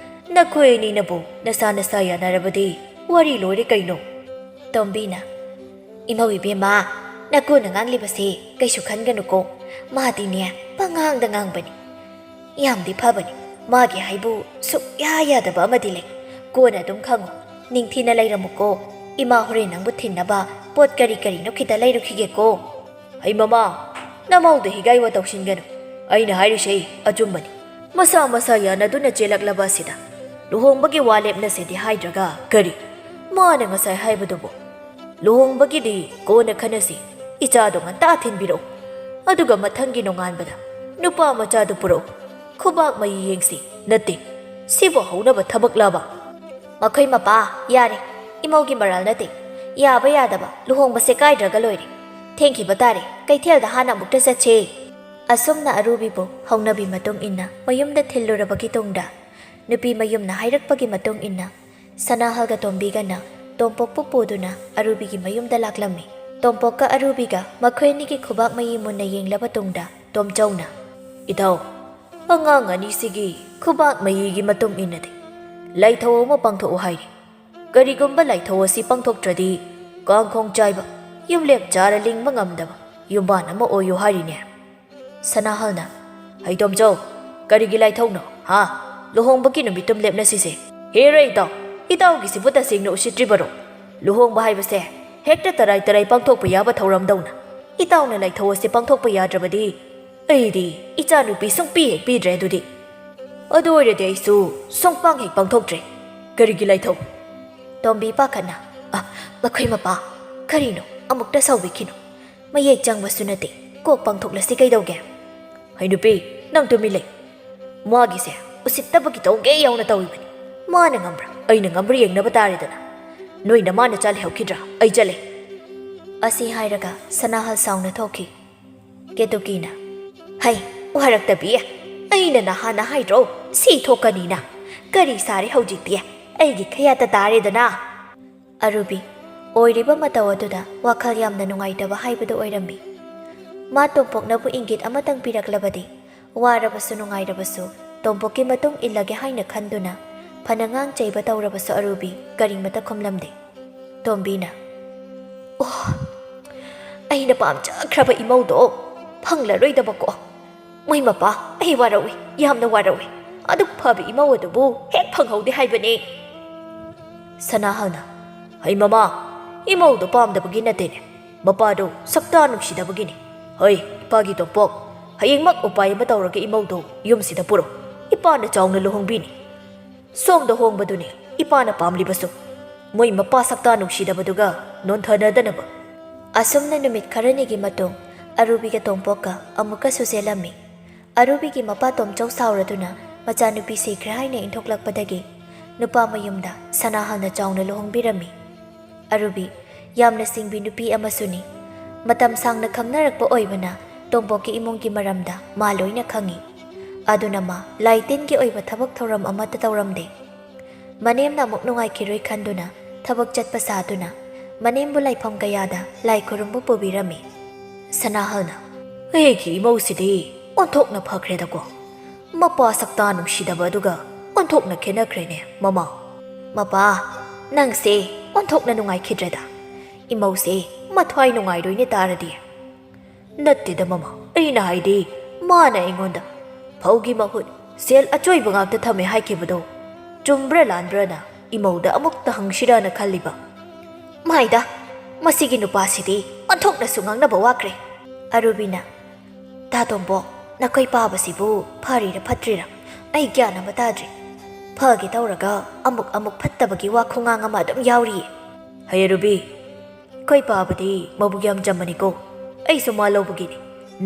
ꯅꯈꯣꯏ ꯑꯅꯤꯅꯕꯨ ꯅꯁꯥ ꯅꯁꯥ ꯌꯥꯅꯔꯕꯗꯤ ꯋꯥꯔꯤ ꯂꯣꯏꯔꯦ ꯀꯩꯅꯣ꯫" ꯇꯣꯝꯕꯤꯅ, "ꯏꯃꯧ ꯏꯕꯦꯝꯃ, ꯅꯀꯨꯅ ꯉꯥꯡꯂꯤꯕꯁꯦ ꯀꯩꯁꯨ ꯈꯟꯒꯅꯨꯀꯣ꯫ ꯃꯥꯗꯤꯅꯦ ꯄꯉꯥꯡꯗ ꯉꯥꯡꯕꯅꯤ꯫ ꯌꯥꯝꯗꯤ ꯐꯕꯅꯤ꯫ ꯃꯥꯒꯤ ꯍꯥꯏꯕꯨ ꯁꯨꯛꯌꯥ ꯌꯥꯗꯕ ꯑꯃꯗꯤ ꯂꯩ꯫ ꯀꯣꯟꯅ ꯑꯗꯨꯝ ꯈꯪꯉꯨ꯫ "ꯅꯤꯡꯊꯤꯅ ꯂꯩꯔꯝꯃꯨꯀꯣ꯫ ꯏꯃꯥ ꯍꯣꯔꯦꯟ ꯅꯪꯕꯨ ꯊꯤꯟꯅꯕ ꯄꯣꯠ ꯀꯔꯤ ꯀꯔꯤꯅꯣ ꯈꯤꯇ ꯂꯩꯔꯨꯈꯤꯒꯦꯀꯣ꯫" "ꯍꯩ ꯃꯃꯥ, ꯅꯃꯧꯗ ꯍꯤꯒꯥꯏ ꯋꯥ ꯇꯧꯁꯤꯟꯒꯅꯨ꯫ ꯑꯩꯅ ꯍꯥꯏꯔꯤꯁꯦ ꯑꯆꯨꯝꯕꯅꯤ꯫ ꯃꯁꯥ ꯃꯁꯥ ꯌꯥꯅꯗꯨꯅ ꯆꯦꯜꯂꯛꯂꯕ ꯑꯁꯤꯗ ꯂꯨꯍꯣꯡꯕꯒꯤ ꯋꯥ ꯂꯦꯞꯅꯁꯦꯗꯤ ꯍꯥꯏꯗ꯭ꯔꯒ ꯀꯔꯤ? ꯃꯥꯅ ꯉꯁꯥꯏ ꯍꯥꯏꯕꯗꯨꯕꯨ, ꯂꯨꯍꯣꯡꯕꯒꯤꯗꯤ ꯀꯣꯟꯅ ꯈꯟꯅꯁꯤ, ꯏꯆꯥꯗꯣ ꯉꯟꯇꯥ ꯊꯤꯟꯕꯤꯔꯛꯎ꯫ ꯑꯗꯨꯒ ꯃꯊꯪꯒꯤ ꯅꯣꯡꯉꯥꯟꯕꯗ ꯅꯨꯄꯥ ꯃꯆꯥꯗꯨ ꯄꯨꯔꯛꯎ꯫ ꯈꯨꯕꯥꯛ ꯃꯌꯤ ꯌꯦꯡꯁꯤ꯫ ꯅꯠꯇꯦ, ꯁꯤꯕꯨ ꯍꯧꯅꯕ ꯊꯕꯛꯂꯕ?" "ꯃꯈꯣꯏ ꯃꯄꯥ, ꯌꯥꯔꯦ꯫ ꯏꯃꯧꯒꯤ ꯃꯔꯥꯜ ꯅꯠꯇꯦ꯫ ꯌꯥꯕ ꯌꯥꯗꯕ ꯂꯨꯍꯣꯡꯕꯁꯦ ꯀꯥꯏꯗ꯭ꯔꯒ ꯂꯣꯏꯔꯦ꯫ ꯊꯦꯡꯈꯤꯕ ꯇꯥꯔꯦ꯫ ꯀꯩꯊꯦꯜꯗ ꯍꯥꯟꯅ ꯑꯃꯨꯛꯇ ꯆꯠꯁꯦ꯫" ꯑꯁꯨꯝꯅ ꯑꯔꯨꯕꯤꯕꯨ ꯍꯧꯅꯕꯤ ꯃꯇꯨꯡ ꯏꯟꯅ ꯃꯌꯨꯝꯗ ꯊꯤꯜꯂꯨꯔꯕꯒꯤ ꯇꯨꯡꯗ, ꯅꯨꯄꯤ ꯃꯌꯨꯝꯅ ꯍꯥꯏꯔꯛꯄꯒꯤ ꯃꯇꯨꯡ ꯏꯟꯅ, ꯁꯅꯥꯍꯜꯒ ꯇꯣꯝꯕꯤꯒꯅ ꯇꯣꯝꯄꯣꯛꯄꯨ ꯄꯨꯗꯨꯅ ꯑꯔꯨꯕꯤꯒꯤ ꯃꯌꯨꯝꯗ ꯂꯥꯛꯂꯝꯃꯤ꯫ ꯇꯣꯝꯄꯣꯛꯀ ꯑꯔꯨꯕꯤꯒ ꯃꯈꯣꯏ ꯑꯅꯤꯒꯤ ꯈꯨꯕꯥꯛ ꯃꯌꯤ ꯃꯨꯟꯅ ꯌꯦꯡꯂꯕ ꯇꯨꯡꯗ, ꯇꯣꯝꯆꯧꯅ, "ꯏꯇꯥꯎ, ꯑꯉꯥꯡ ꯑꯅꯤꯁꯤꯒꯤ ꯈꯨꯕꯥꯛ ꯃꯌꯤꯒꯤ ꯃꯇꯨꯡ ꯏꯟꯅꯗꯤ ꯂꯥꯏꯊꯧ ꯑꯃ ꯄꯥꯡꯊꯣꯛꯎ ꯍꯥꯏꯔꯤ꯫ ꯀꯔꯤꯒꯨꯝꯕ ꯂꯥꯏꯊꯧ ꯑꯁꯤ ꯄꯥꯡꯊꯣꯛꯇ꯭ꯔꯗꯤ ꯀꯥꯡꯈꯣꯡ ꯆꯥꯏꯕ, ꯌꯨꯝꯂꯦꯞ ꯆꯥꯔ ꯂꯤꯡꯕ ꯉꯝꯗꯕ ꯌꯨꯝꯕꯥꯟ ꯑꯃ ꯑꯣꯏꯌꯨ ꯍꯥꯏꯔꯤꯅꯦ꯫" ꯁꯅꯥꯍꯜꯅ, "ꯍꯩꯇꯣꯝꯆꯧ, ꯀꯔꯤꯒꯤ ꯂꯥꯏꯊꯧꯅꯣ, ꯍꯥ? ꯂꯨꯍꯣꯡꯕꯒꯤ ꯅꯨꯃꯤꯠꯇꯨꯝ ꯂꯦꯞꯅꯁꯤꯁꯦ꯫" "ꯍꯦꯔ ꯏꯇꯥꯎ, ꯏꯇꯥꯎꯒꯤꯁꯤꯕꯨ ꯇꯁꯦꯡꯅ ꯎꯁꯤꯠꯇ꯭ꯔꯤꯕꯔꯣ? ꯂꯨꯍꯣꯡꯕ ꯍꯥꯏꯕꯁꯦ ꯍꯦꯛꯇ ꯇꯔꯥꯏ ꯇꯔꯥꯏ ꯄꯥꯡꯊꯣꯛꯄ ꯌꯥꯕ ꯊꯧꯔꯝꯗꯧꯅ ꯏꯇꯥꯎꯅ ꯂꯥꯏꯊꯧ ꯑꯁꯤ ꯄꯥꯡꯊꯣꯛꯄ ꯌꯥꯗ꯭ꯔꯕꯗꯤ ꯑꯩꯗꯤ ꯏꯆꯥꯅꯨꯄꯤ ꯁꯨꯡꯄꯤ ꯍꯦꯛ ꯄꯤꯗ꯭ꯔꯦ ꯑꯗꯨꯗꯤ꯫ ꯑꯗꯨ ꯑꯣꯏꯔꯗꯤ ꯑꯩꯁꯨ ꯁꯨꯡꯄꯥꯡ ꯍꯦꯛ ꯄꯥꯡꯊꯣꯛꯇ꯭ꯔꯦ꯫ ꯀꯔꯤꯒꯤ ꯂꯥꯏꯊꯧ?" ꯇꯣꯝꯕꯤ ꯄꯥꯈꯠꯅ, "ꯑ, ꯃꯈꯣꯏ ꯃꯄꯥ, ꯀꯔꯤꯅꯣ? ꯑꯃꯨꯛꯇ ꯁꯥꯎꯕꯤꯈꯤꯅꯨ꯫ ꯃꯌꯦꯛ ꯆꯪꯕꯁꯨ ꯅꯠꯇꯦ꯫ ꯀꯣꯛ ꯄꯥꯡꯊꯣꯛꯂꯁꯤ ꯀꯩꯗꯧꯒꯦ?" "ꯍꯩ ꯅꯨꯄꯤ, ꯅꯪ ꯇꯨꯃꯤꯟ ꯂꯩ꯫ ꯃꯥꯒꯤꯁꯦ ꯎꯁꯤꯠꯇꯕꯒꯤ ꯇꯧꯒꯦ ꯌꯥꯎꯅ ꯇꯧꯔꯤꯕꯅꯤ꯫ ꯃꯥꯅ ꯉꯝꯕ꯭ꯔꯥ, ꯑꯩꯅ ꯉꯝꯕ꯭ꯔꯥ ꯌꯦꯡꯅꯕ ꯇꯥꯔꯦꯗꯅ꯫ ꯅꯣꯏ ꯅꯃꯥ ꯅꯆꯥ ꯂꯩꯍꯧꯈꯤꯗ꯭ꯔꯥ? ꯑꯩ ꯆꯠꯂꯦ꯫" ꯑꯁꯤ ꯍꯥꯏꯔꯒ ꯁꯅꯥꯍꯜ ꯁꯥꯎꯅ ꯊꯣꯛꯈꯤ꯫ ꯀꯦꯇꯨꯀꯤꯅ, "ꯍꯩ, ꯋꯥꯔꯛꯇꯕꯤ, ꯑꯩꯅ ꯅꯍꯥꯟꯅ ꯍꯥꯏꯗ꯭ꯔꯣ ꯁꯤ ꯊꯣꯛꯀꯅꯤꯅ? ꯀꯔꯤ ꯁꯥꯔꯦ ꯍꯧꯖꯤꯛꯇꯤ? ꯑꯩꯒꯤ ꯈꯌꯥꯠꯇ ꯇꯥꯔꯦꯗꯅ꯫" ꯑꯔꯨꯕꯤ, ꯑꯣꯏꯔꯤꯕ ꯃꯇꯧ ꯑꯗꯨꯗ ꯋꯥꯈꯜ ꯌꯥꯝꯅ ꯅꯨꯡꯉꯥꯏꯇꯕ ꯍꯥꯏꯕꯗꯨ ꯑꯣꯏꯔꯝꯃꯤ꯫ ꯃꯥ ꯇꯣꯝꯄꯣꯛꯅꯕꯨ ꯏꯪꯒꯤꯠ ꯑꯃꯇꯪ ꯄꯤꯔꯛꯂꯕꯗꯤ, ꯋꯥꯔꯕꯁꯨ ꯅꯨꯡꯉꯥꯏꯔꯕꯁꯨ ꯇꯣꯝꯄꯣꯛꯀꯤ ꯃꯇꯨꯡ ꯏꯜꯂꯒꯦ ꯍꯥꯏꯅ ꯈꯟꯗꯨꯅ, ꯐꯅ ꯉꯥꯡ ꯆꯩꯕ ꯇꯧꯔꯕꯁꯨ ꯑꯔꯨꯕꯤ ꯀꯔꯤꯃꯇ ꯈꯨꯝꯂꯝꯗꯦ꯫ ꯇꯣꯝꯕꯤꯅ, "ꯑꯣ, ꯑꯩꯅ ꯄꯥꯝꯖꯈ꯭ꯔꯕ ꯏꯃꯧꯗꯣ ꯐꯪꯂꯔꯣꯏꯗꯕꯀꯣ꯫ ꯃꯣꯏ ꯃꯄꯥ, ꯑꯩ ꯋꯥꯔꯧꯏ, ꯌꯥꯝꯅ ꯋꯥꯔꯧꯏ꯫ ꯑꯗꯨꯛ ꯐꯕ ꯏꯃꯧ ꯑꯗꯨꯕꯨ ꯍꯦꯛ ꯐꯪꯍꯧꯗꯦ ꯍꯥꯏꯕꯅꯤ꯫" ꯁꯅꯥꯍꯜꯅ, "ꯍꯩ ꯃꯃꯥ, ꯏꯃꯧꯗꯣ ꯄꯥꯝꯗꯕꯒꯤ ꯅꯠꯇꯦꯅꯦ, ꯃꯄꯥꯗꯣ ꯁꯛꯇꯥ ꯅꯨꯡꯁꯤꯗꯕꯒꯤꯅꯤ꯫ ꯍꯩ, ꯏꯄꯥꯒꯤ ꯇꯣꯝꯄꯣꯛ, ꯍꯌꯦꯡꯃꯛ ꯎꯄꯥꯏ ꯑꯃ ꯇꯧꯔꯒ ꯏꯃꯧꯗꯣ ꯌꯨꯝꯁꯤꯗ ꯄꯨꯔꯛ, ꯏꯄꯥꯅ ꯆꯥꯎꯅ ꯂꯨꯍꯣꯡꯕꯤꯅꯤ꯫ ꯁꯣꯝꯗ ꯍꯣꯡꯕꯗꯨꯅꯤ ꯏꯄꯥꯅ ꯄꯥꯝꯂꯤꯕꯁꯨ, ꯃꯣꯏ ꯃꯄꯥ ꯁꯛꯇꯥ ꯅꯨꯡꯁꯤꯗꯕꯗꯨꯒ ꯅꯣꯟꯊꯅꯗꯅꯕ꯫" ꯑꯁꯨꯝꯅ ꯅꯨꯃꯤꯠ ꯈꯔꯅꯤꯒꯤ ꯃꯇꯨꯡ ꯑꯔꯨꯕꯤꯒ ꯇꯣꯝꯄꯣꯛꯀ ꯑꯃꯨꯛꯀꯁꯨ ꯆꯦꯜꯂꯝꯃꯤ꯫ ꯑꯔꯨꯕꯤꯒꯤ ꯃꯄꯥ ꯇꯣꯝꯆꯧ ꯁꯥꯎꯔꯗꯨꯅ ꯃꯆꯥꯅꯨꯄꯤ ꯁꯤꯈ꯭ꯔꯦ ꯍꯥꯏꯅ ꯏꯟꯊꯣꯛꯂꯛꯄꯗꯒꯤ ꯅꯨꯄꯥ ꯃꯌꯨꯝꯗ ꯁꯅꯥꯍꯜꯅ ꯆꯥꯎꯅ ꯂꯨꯍꯣꯡꯕꯤꯔꯝꯃꯤ꯫ ꯑꯔꯨꯕꯤ ꯌꯥꯝꯅ ꯁꯤꯡꯕꯤ ꯅꯨꯄꯤ ꯑꯃꯁꯨꯅꯤ꯫ ꯃꯇꯝ ꯁꯥꯡꯅ ꯈꯪꯅꯔꯛꯄ ꯑꯣꯏꯕꯅ ꯇꯣꯝꯄꯣꯛꯀꯤ ꯏꯃꯨꯡꯒꯤ ꯃꯔꯝꯗ ꯃꯥ ꯂꯣꯏꯅ ꯈꯪꯏ꯫ ꯑꯗꯨꯅ ꯃꯥ ꯂꯥꯏ ꯇꯤꯟꯒꯤ ꯑꯣꯏꯕ ꯊꯕꯛ ꯊꯧꯔꯝ ꯑꯃꯠꯇ ꯇꯧꯔꯝꯗꯦ꯫ ꯃꯅꯦꯝꯅ ꯑꯃꯨꯛ ꯅꯨꯡꯉꯥꯏꯈꯤꯔꯣꯏ ꯈꯟꯗꯨꯅ ꯊꯕꯛ ꯆꯠꯄ ꯁꯥꯗꯨꯅ ꯃꯅꯦꯝꯕꯨ ꯂꯥꯏꯐꯝ ꯀꯌꯥꯗ ꯂꯥꯏ ꯈꯨꯔꯨꯝꯕ ꯄꯨꯕꯤꯔꯝꯃꯤ꯫ ꯁꯅꯥꯍꯜꯅ, "ꯑꯩꯒꯤ ꯏꯃꯧꯁꯤꯗꯤ ꯑꯣꯟꯊꯣꯛꯅ ꯐꯈ꯭ꯔꯦꯗꯀꯣ꯫ ꯃꯄꯥ ꯁꯛꯇꯥ ꯅꯨꯡꯁꯤꯗꯕ ꯑꯗꯨꯒ ꯑꯣꯟꯊꯣꯛꯅ ꯈꯦꯠꯅꯈ꯭ꯔꯦꯅꯦ, ꯃꯃꯥ꯫" "ꯃꯄꯥ, ꯅꯪꯁꯦ ꯑꯣꯟꯊꯣꯛꯅ ꯅꯨꯡꯉꯥꯏꯈꯤꯗ꯭ꯔꯦꯗ꯫ ꯏꯃꯧꯁꯦ ꯃꯊ꯭ꯋꯥꯏ ꯅꯨꯡꯉꯥꯏꯔꯣꯏꯅꯦ ꯇꯥꯔꯗꯤ꯫" "ꯅꯠꯇꯦꯗ ꯃꯃꯥ, ꯑꯩꯅ ꯍꯥꯏꯗꯤ ꯃꯥꯅ ꯑꯩꯉꯣꯟꯗ ꯐꯧꯒꯤ ꯃꯍꯨꯠ ꯁꯦꯜ ꯑꯆꯣꯏꯕ ꯉꯥꯛꯇ ꯊꯝꯃꯦ ꯍꯥꯏꯈꯤꯕꯗꯣ ꯆꯨꯝꯕ꯭ꯔꯥ ꯂꯥꯟꯕ꯭ꯔꯥꯅ ꯏꯃꯧꯗ ꯑꯃꯨꯛꯇ ꯍꯪꯁꯤꯔꯥꯅ ꯈꯜꯂꯤꯕ꯫" "ꯃꯥꯏꯗ, ꯃꯁꯤꯒꯤ ꯅꯨꯄꯥꯁꯤꯗꯤ ꯑꯣꯟꯊꯣꯛꯅꯁꯨ ꯉꯥꯡꯅꯕ ꯋꯥꯈ꯭ꯔꯦ꯫" ꯑꯔꯨꯕꯤꯅ, "ꯇꯥ ꯇꯣꯝꯕꯣ, ꯅꯈꯣꯏ ꯄꯥꯕꯁꯤꯕꯨ ꯐꯔꯤꯔ ꯐꯠꯇ꯭ꯔꯤꯔ ꯑꯩ ꯒ꯭ꯌꯥꯟ ꯑꯃ ꯇꯥꯗ꯭ꯔꯤ꯫ ꯐꯒꯦ ꯇꯧꯔꯒ ꯑꯃꯨꯛ ꯑꯃꯨꯛ ꯐꯠꯇꯕꯒꯤ ꯋꯥ ꯈꯣꯡꯉꯥꯡ ꯑꯃ ꯑꯗꯨꯝ ꯌꯥꯎꯔꯤꯌꯦ꯫" "ꯍꯩ ꯑꯔꯨꯕꯤ, ꯑꯩꯈꯣꯏ ꯄꯥꯕꯗꯤ ꯃꯕꯨꯛ ꯌꯥꯝ ꯆꯝꯕꯅꯤꯀꯣ꯫ ꯑꯩꯁꯨ ꯃꯥ ꯂꯧꯕꯒꯤꯅꯤ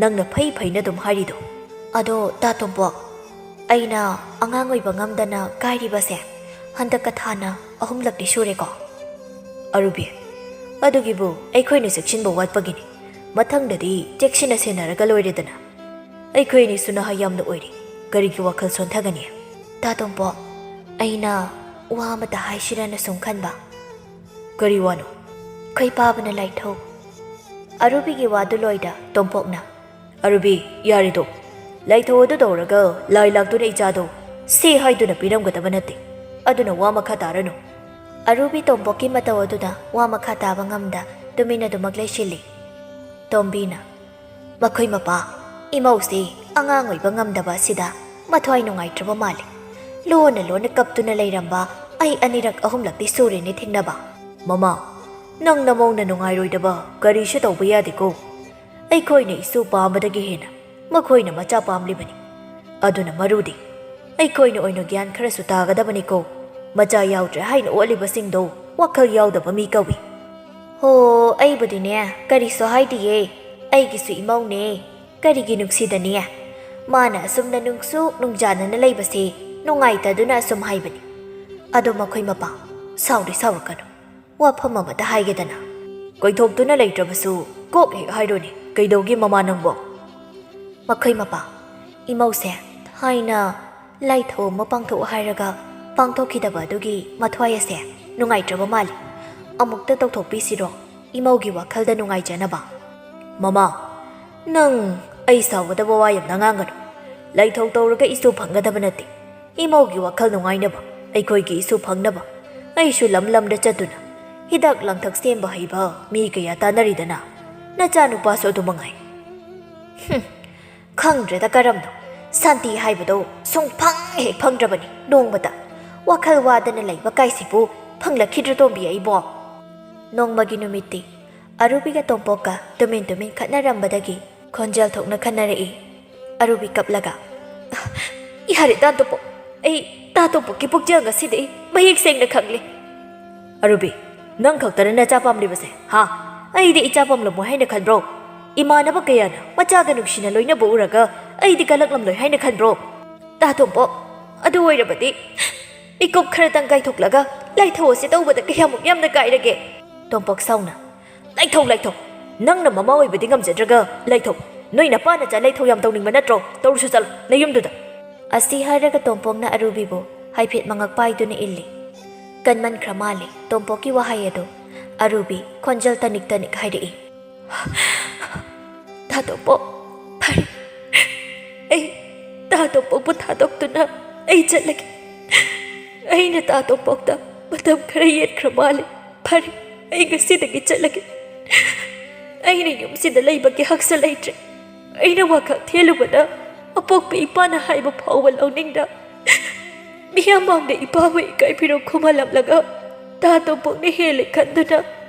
ꯅꯪꯅ ꯐꯩ ꯐꯩꯅ ꯑꯗꯨꯝ ꯍꯥꯏꯔꯤꯗꯣ꯫" "ꯑꯗꯣ ꯇꯥ ꯇꯣꯝꯄꯣꯛ, ꯑꯩꯅ ꯑꯉꯥꯡ ꯑꯣꯏꯕ ꯉꯝꯗꯅ ꯀꯥꯏꯔꯤꯕꯁꯦ ꯍꯟꯗꯛꯀ ꯊꯥꯅ ꯑꯍꯨꯝꯂꯛꯇꯤ ꯁꯨꯔꯦꯀꯣ꯫" "ꯑꯔꯨꯕꯤ, ꯑꯗꯨꯒꯤꯕꯨ ꯑꯩꯈꯣꯏꯅ ꯆꯦꯛꯁꯤꯟꯕ ꯋꯥꯠꯄꯒꯤꯅꯤ꯫ ꯃꯊꯪꯗꯗꯤ ꯆꯦꯛꯁꯤꯟꯅ ꯁꯦꯟꯅꯔꯒ ꯂꯣꯏꯔꯦꯗꯅ꯫ ꯑꯩꯈꯣꯏ ꯑꯅꯤꯁꯨ ꯅꯍꯥ ꯌꯥꯝꯅ ꯑꯣꯏꯔꯤ, ꯀꯔꯤꯒꯤ ꯋꯥꯈꯜ ꯁꯣꯟꯊꯒꯅꯤ?" "ꯇꯥ ꯇꯣꯝꯄꯣꯛ, ꯑꯩꯅ ꯋꯥ ꯑꯃꯇ ꯍꯥꯏꯁꯤꯔꯅ ꯁꯨꯝ ꯈꯟꯕ꯫" "ꯀꯔꯤ ꯋꯥꯅꯣ?" "ꯑꯩꯈꯣꯏ ꯄꯥꯕꯅ ꯂꯥꯏꯊꯧ꯫" ꯑꯔꯨꯕꯤꯒꯤ ꯋꯥꯗꯨ ꯂꯣꯏꯗ ꯇꯣꯝꯄꯣꯛꯅ, "ꯑꯔꯨꯕꯤ, ꯌꯥꯔꯦꯗꯣ꯫ ꯂꯥꯏꯊꯧ ꯑꯗꯨ ꯇꯧꯔꯒ ꯂꯥꯏ ꯂꯥꯛꯇꯨꯅ ꯏꯆꯥꯗꯣ ꯁꯦ ꯍꯥꯏꯗꯨꯅ ꯄꯤꯔꯝꯒꯗꯕ ꯅꯠꯇꯦ꯫ ꯑꯗꯨꯅ ꯋꯥ ꯃꯈꯥ ꯇꯥꯔꯅꯨ꯫" ꯑꯔꯨꯕꯤ ꯇꯣꯝꯄꯣꯛꯀꯤ ꯃꯇꯧ ꯑꯗꯨꯗ ꯋꯥ ꯃꯈꯥ ꯇꯥꯕ ꯉꯝꯗ ꯇꯨꯃꯤꯟ ꯑꯗꯨꯃꯛ ꯂꯩꯁꯤꯜꯂꯤ꯫ ꯇꯣꯝꯕꯤꯅ, "ꯃꯈꯣꯏ ꯃꯄꯥ, ꯏꯃꯧꯁꯤ ꯑꯉꯥꯡ ꯑꯣꯏꯕ ꯉꯝꯗꯕ ꯑꯁꯤꯗ ꯃꯊ꯭ꯋꯥꯏ ꯅꯨꯡꯉꯥꯏꯇ꯭ꯔꯕ ꯃꯥꯜꯂꯤ꯫ ꯂꯣꯟꯅ ꯂꯣꯟꯅ ꯀꯞꯇꯨꯅ ꯂꯩꯔꯝꯕ ꯑꯩ ꯑꯅꯤꯔꯛ ꯑꯍꯨꯝꯂꯛꯇꯤ ꯁꯨꯔꯦꯅꯦ ꯊꯦꯡꯅꯕ꯫ "ꯃꯃꯥ, ꯅꯪ ꯅꯃꯧꯅ ꯅꯨꯡꯉꯥꯏꯔꯣꯏꯗꯕ ꯀꯔꯤꯁꯨ ꯇꯧꯕ ꯌꯥꯗꯦꯀꯣ꯫ ꯑꯩꯈꯣꯏꯅ ꯏꯁꯨ ꯄꯥꯝꯕꯗꯒꯤ ꯍꯦꯟꯅ ꯃꯈꯣꯏꯅ ꯃꯆꯥ ꯄꯥꯝꯂꯤꯕꯅꯤ꯫ ꯑꯗꯨꯅ ꯃꯔꯨꯗꯤ ꯑꯩꯈꯣꯏꯅ ꯑꯣꯏꯅ ꯒ꯭ꯌꯥꯟ ꯈꯔꯁꯨ ꯇꯥꯒꯗꯕꯅꯤꯀꯣ꯫ ꯃꯆꯥ ꯌꯥꯎꯗ꯭ꯔꯦ ꯍꯥꯏꯅ ꯑꯣꯠꯂꯤꯕꯁꯤꯡꯗꯣ ꯋꯥꯈꯜ ꯌꯥꯎꯗꯕ ꯃꯤ ꯀꯧꯏ꯫" "ꯍꯣ, ꯑꯩꯕꯨꯗꯤꯅꯦ ꯀꯔꯤꯁꯨ ꯍꯥꯏꯗꯤꯌꯦ꯫ ꯑꯩꯒꯤꯁꯨ ꯏꯃꯧꯅꯦ꯫ ꯀꯔꯤꯒꯤ ꯅꯨꯡꯁꯤꯗꯅꯤ? ꯃꯥꯅ ꯑꯁꯨꯝꯅ ꯅꯨꯡꯁꯨ ꯅꯨꯡꯖꯥꯅꯅ ꯂꯩꯕꯁꯦ ꯅꯨꯡꯉꯥꯏꯇꯗꯨꯅ ꯑꯁꯨꯝ ꯍꯥꯏꯕꯅꯤ꯫ ꯑꯗꯣ ꯃꯈꯣꯏ ꯃꯄꯥ, ꯁꯥꯎꯗꯤ ꯁꯥꯎꯔꯛꯀꯅꯨ꯫ ꯋꯥꯐꯝ ꯑꯃꯇ ꯍꯥꯏꯒꯦꯗꯅ꯫ ꯀꯣꯏꯊꯣꯛꯇꯨꯅ ꯂꯩꯇ꯭ꯔꯕꯁꯨ ꯀꯣꯛ ꯍꯦꯛ ꯍꯥꯏꯔꯣꯅꯦ, ꯀꯩꯗꯧꯒꯦ ꯃꯃꯥ ꯅꯪꯕꯣ?" ꯃꯈꯣꯏ ꯃꯄꯥ, ꯏꯃꯧꯁꯦ ꯊꯥꯏꯅ ꯂꯥꯏꯊꯧ ꯑꯃ ꯄꯥꯡꯊꯣꯛꯑꯣ ꯍꯥꯏꯔꯒ ꯄꯥꯡꯊꯣꯛꯈꯤꯗꯕ ꯑꯗꯨꯒꯤ ꯃꯊ꯭ꯋꯥꯏ ꯑꯁꯦ ꯅꯨꯡꯉꯥꯏꯇ꯭ꯔꯕ ꯃꯥꯜꯂꯤ꯫ ꯑꯃꯨꯛꯇ ꯇꯧꯊꯣꯛꯄꯤꯁꯤꯔꯣ? ꯏꯃꯧꯒꯤ ꯋꯥꯈꯜꯗ ꯅꯨꯡꯉꯥꯏꯖꯅꯕ꯫ "ꯃꯃꯥ, ꯅꯪ ꯑꯩ ꯁꯥꯎꯒꯗꯕ ꯋꯥ ꯌꯥꯝꯅ ꯉꯥꯡꯒꯅꯨ꯫ ꯂꯥꯏꯊꯧ ꯇꯧꯔꯒ ꯏꯁꯨ ꯐꯪꯒꯗꯕ ꯅꯠꯇꯦ꯫ ꯏꯃꯧꯒꯤ ꯋꯥꯈꯜ ꯅꯨꯡꯉꯥꯏꯅꯕ, ꯑꯩꯈꯣꯏꯒꯤ ꯏꯁꯨ ꯐꯪꯅꯕ ꯑꯩꯁꯨ ꯂꯝ ꯂꯝꯗ ꯆꯠꯇꯨꯅ ꯍꯤꯗꯥꯛ ꯂꯥꯡꯊꯛ ꯁꯦꯝꯕ ꯍꯩꯕ ꯃꯤ ꯀꯌꯥ ꯇꯥꯟꯅꯔꯤꯗꯅ꯫ ꯅꯆꯥꯅꯨꯄꯥꯁꯨ ꯑꯗꯨ ꯃꯉꯥꯏ꯫" "ꯍꯨꯝ, ꯈꯪꯗ꯭ꯔꯦꯗ ꯀꯔꯝꯅꯣ꯫ ꯁꯥꯟꯇꯤ ꯍꯥꯏꯕꯗꯣ ꯁꯨꯡꯐꯪ ꯍꯦꯛ ꯐꯪꯗ꯭ꯔꯕꯅꯤ ꯅꯣꯡꯃꯇ꯫ ꯋꯥꯈꯜ ꯋꯥꯗꯅ ꯂꯩꯕ ꯀꯥꯏꯁꯤꯕꯨ ꯐꯪꯂꯛꯈꯤꯗ꯭ꯔꯣ ꯇꯣꯝꯕꯤ ꯑꯩꯕꯣ?" ꯅꯣꯡꯃꯒꯤ ꯅꯨꯃꯤꯠꯇꯤ ꯑꯔꯨꯕꯤꯒ ꯇꯣꯝꯄꯣꯛꯀ ꯇꯨꯃꯤꯟ ꯇꯨꯃꯤꯟ ꯈꯠꯅꯔꯝꯕꯗꯒꯤ ꯈꯣꯟꯖꯦꯜ ꯊꯣꯛꯅ ꯈꯟꯅꯔꯛꯏ꯫ ꯑꯔꯨꯕꯤ ꯀꯞꯂꯒ, "ꯌꯥꯔꯦ ꯇꯥ ꯇꯣꯝꯄꯣꯛ, ꯑꯩ ꯇꯥ ꯇꯣꯝꯄꯣꯛꯀꯤ ꯄꯨꯛꯆꯦꯜ ꯉꯁꯤꯗꯤ ꯑꯩ ꯃꯌꯦꯛ ꯁꯦꯡꯅ ꯈꯪꯂꯦ꯫" "ꯑꯔꯨꯕꯤ, ꯅꯪ ꯈꯛꯇꯔ ꯅꯆꯥ ꯄꯥꯝꯂꯤꯕꯁꯦ, ꯍꯥ? ꯑꯩꯗꯤ ꯏꯆꯥ ꯄꯥꯝꯂꯝꯃꯣꯏ ꯍꯥꯏꯅ ꯈꯟꯕ꯭ꯔꯣ? ꯏꯃꯥꯟꯅꯕ ꯀꯌꯥꯅ ꯃꯆꯥꯒ ꯅꯨꯡꯁꯤꯅ ꯂꯣꯏꯅꯕ ꯎꯔꯒ ꯑꯩꯗꯤ ꯀꯜꯂꯛꯂꯝꯂꯣꯏ ꯍꯥꯏꯅ ꯈꯟꯕ꯭ꯔꯣ? ꯇꯥ ꯇꯣꯝꯄꯣꯛ, ꯑꯗꯨ ꯑꯣꯏꯔꯕꯗꯤ ꯏꯀꯨꯞ ꯈꯔꯇꯪ ꯀꯥꯏꯊꯣꯛꯂꯒ ꯂꯥꯏꯊꯧ ꯑꯁꯤ ꯇꯧꯕꯗ ꯀꯌꯥꯃꯨꯛ ꯌꯥꯝꯅ ꯀꯥꯏꯔꯒꯦ?" ꯇꯣꯝꯄꯣꯛ ꯁꯥꯎꯅ, "ꯂꯥꯏꯊꯧ, ꯂꯥꯏꯊꯧ! ꯅꯪꯅ ꯃꯃꯥ ꯑꯣꯏꯕꯗꯤ ꯉꯝꯖꯗ꯭ꯔꯒ ꯂꯥꯏꯊꯧ! ꯅꯣꯏ ꯅꯄꯥ ꯅꯆꯥ ꯂꯥꯏꯊꯧ ꯌꯥꯝ ꯇꯧꯅꯤꯡꯕ ꯅꯠꯇ꯭ꯔꯣ? ꯇꯧꯔꯨꯁꯨ ꯆꯠꯂꯣ ꯅꯌꯨꯝꯗꯨꯗ!" ꯑꯁꯤ ꯍꯥꯏꯔꯒ ꯇꯣꯝꯄꯣꯛꯅ ꯑꯔꯨꯕꯤꯕꯨ ꯍꯥꯏꯐꯦꯠ ꯃꯉꯛ ꯄꯥꯏꯗꯨꯅ ꯏꯜꯂꯤ꯫ ꯀꯟꯃꯟꯈ꯭ꯔ ꯃꯥꯜꯂꯦ ꯇꯣꯝꯄꯣꯛꯀꯤ ꯋꯥꯍꯩ ꯑꯗꯨ꯫ ꯑꯔꯨꯕꯤ ꯈꯣꯟꯖꯦꯜ ꯇꯅꯤꯛ ꯇꯅꯤꯛ ꯍꯥꯏꯔꯛꯏ, "ꯇꯥ ꯇꯣꯝꯄꯣꯛ, ꯐꯔꯦ꯫ ꯑꯩ ꯇꯥ ꯇꯣꯝꯄꯣꯛꯄꯨ ꯊꯥꯗꯣꯛꯇꯨꯅ ꯑꯩ ꯆꯠꯂꯒꯦ꯫ ꯑꯩꯅ ꯇꯥ ꯇꯣꯝꯄꯣꯛꯇ ꯃꯇꯝ ꯈꯔ ꯌꯦꯠꯈ꯭ꯔ ꯃꯥꯜꯂꯦ꯫ ꯐꯔꯦ, ꯑꯩ ꯉꯁꯤꯗꯒꯤ ꯆꯠꯂꯒꯦ꯫ ꯑꯩꯅ ꯌꯨꯝꯁꯤꯗ ꯂꯩꯕꯒꯤ ꯍꯛꯁꯨ ꯂꯩꯇ꯭ꯔꯦ꯫ ꯑꯩꯅ ꯋꯥꯈꯜ ꯊꯦꯜꯂꯨꯕꯗ ꯑꯄꯣꯛꯄ ꯏꯄꯥꯅ ꯍꯥꯏꯕ ꯐꯥꯎꯕ ꯂꯧꯅꯤꯡꯗ ꯃꯤꯌꯥꯝ ꯃꯥꯡꯗ ꯏꯄꯥꯕꯨ ꯏꯀꯥꯏ ꯐꯤꯔꯣꯛ ꯈꯨꯝꯍꯜꯂꯝꯂꯒ ꯇꯥ ꯇꯣꯝꯄꯣꯛꯅ ꯍꯦꯜꯂꯦ ꯈꯟꯗꯨꯅ